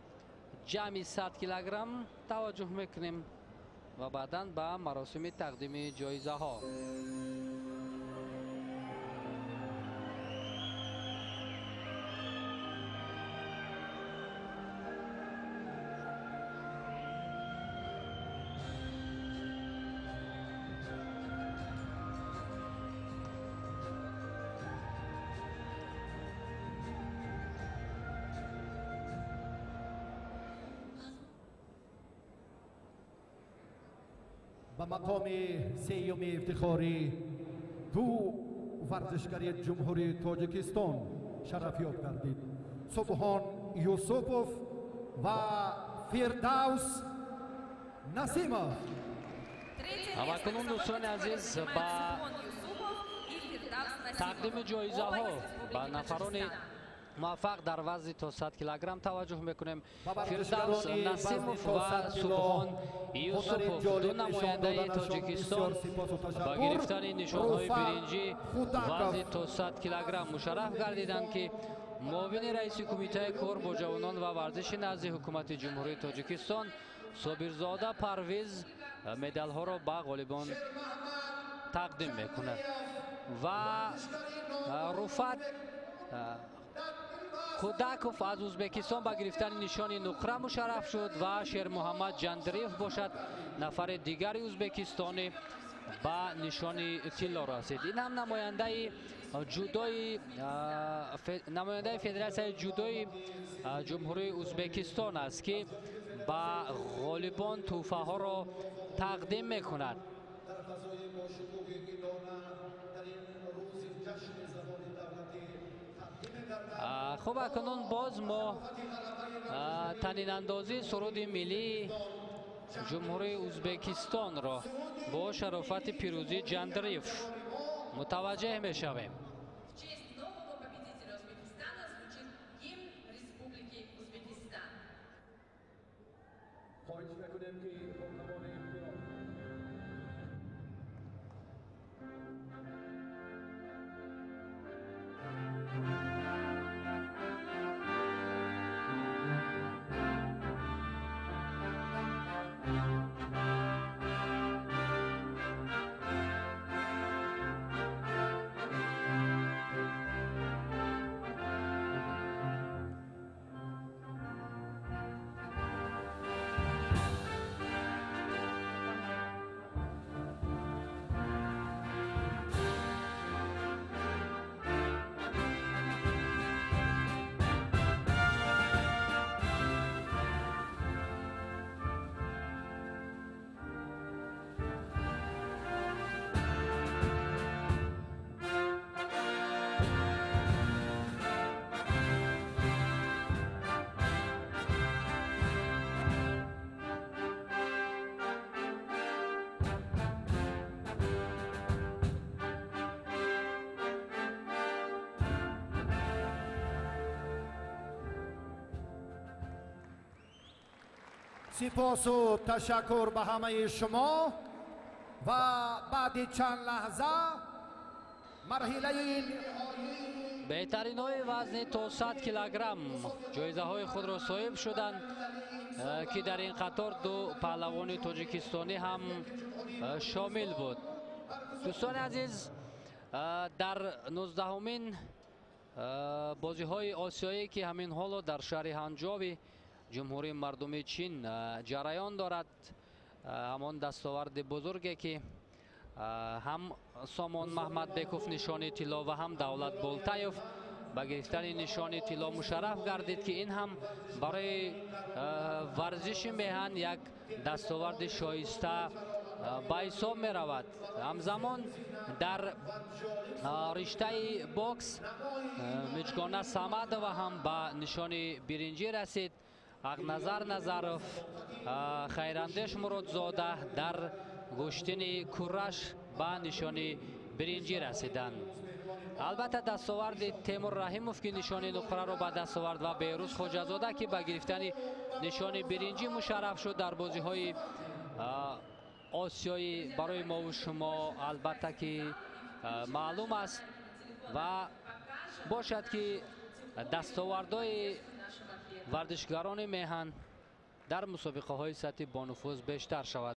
ҷамъи 100 килограмм таваҷҷӯҳ мекунем ва баъдан ба маросими тақдими ҷоизаҳо. Ба мақоми сеюми ифтихорӣ ду варзишгари Ҷумҳурии Тоҷикистон шарафёб гардид: Субҳон Юсупов ва Фирдавс Насимов. Акнун дӯстони азиз, ба тақдими ҷоизаҳо ба нафарони муваффақ дар вазни то 100 килограмм таваҷҷӯҳ мекунем. Фирдавс Насимов ва Субҳон Юсупов, ду намояндаи Тоҷикистон, ба гирифтани нишонҳои биринҷӣ вазни то 100 килограмм мушарраф гардиданд, ки муовини раиси кумитаи кор бо ҷавонон ва варзиши назди ҳукумати Ҷумҳурии Тоҷикистон Собирзода Парвиз медалҳоро ба ғолибон тақдим мекунад. Ва Руфат Худаков аз Узбекистон ба гирифтани нишони нуқра мушарраф шуд ва Шермуҳаммад Ҷандриев бошад, нафари дигари узбекистонӣ, ба нишони тилло расид. Ин ҳам намояндаи федератсияи ҷудои Ҷумҳурии Узбекистон аст, ки ба ғолибон тӯҳфаҳоро тақдим мекунад. Хуб, акнун боз мо танинандозии суруди миллии Ҷумҳурии Узбекистонро бо шарофати пирӯзии Ҷандриев мутаваҷҷеҳ мешавем. Сипосу ташаккур ба ҳамаи шумо ва баъди чанд лаҳза марҳилаи беҳтаринҳои вазни то 100 килограмм ҷоизаҳои худро соҳиб шуданд, ки дар ин қатор ду паҳлавони тоҷикистонӣ ҳам шомил буд. Дӯстони азиз, дар 19-умин бозиҳои осиёӣ, ки ҳамин ҳоло дар шаҳри Ҳанҷови Ҷумҳурии Мардумии Чин ҷараён дорад, ҳамон дастоварди бузурге, ки ҳам Сомон Маҳмадбеков нишони тилло ва ҳам Давлат Болтаев ба гирифтани нишони тилло мушарраф гардид, ки ин ҳам барои варзиши меҳан як дастоварди шоиста ба ҳисоб меравад. Ҳамзамон дар риштаи бокс Миҷгона Самадова ҳам ба нишони биринҷӣ расид. Ақназар Назаров, Хайрандеш Муродзода дар гӯштини кураш ба нишони биринҷӣ расиданд. Албатта, дастоварди Темур Раҳимов, ки нишони нуқраро ба даст овард, ва Беҳрӯз Хоҷазода, ки ба гирифтани нишони биринҷӣ мушарраф шуд дар бозиҳои осиёӣ, барои мову шумо албатта ки маълум аст ва бошад, ки дастовардҳои варзишгарони меҳан дар мусобиқаҳои сатҳи бонуфуз бештар шавад.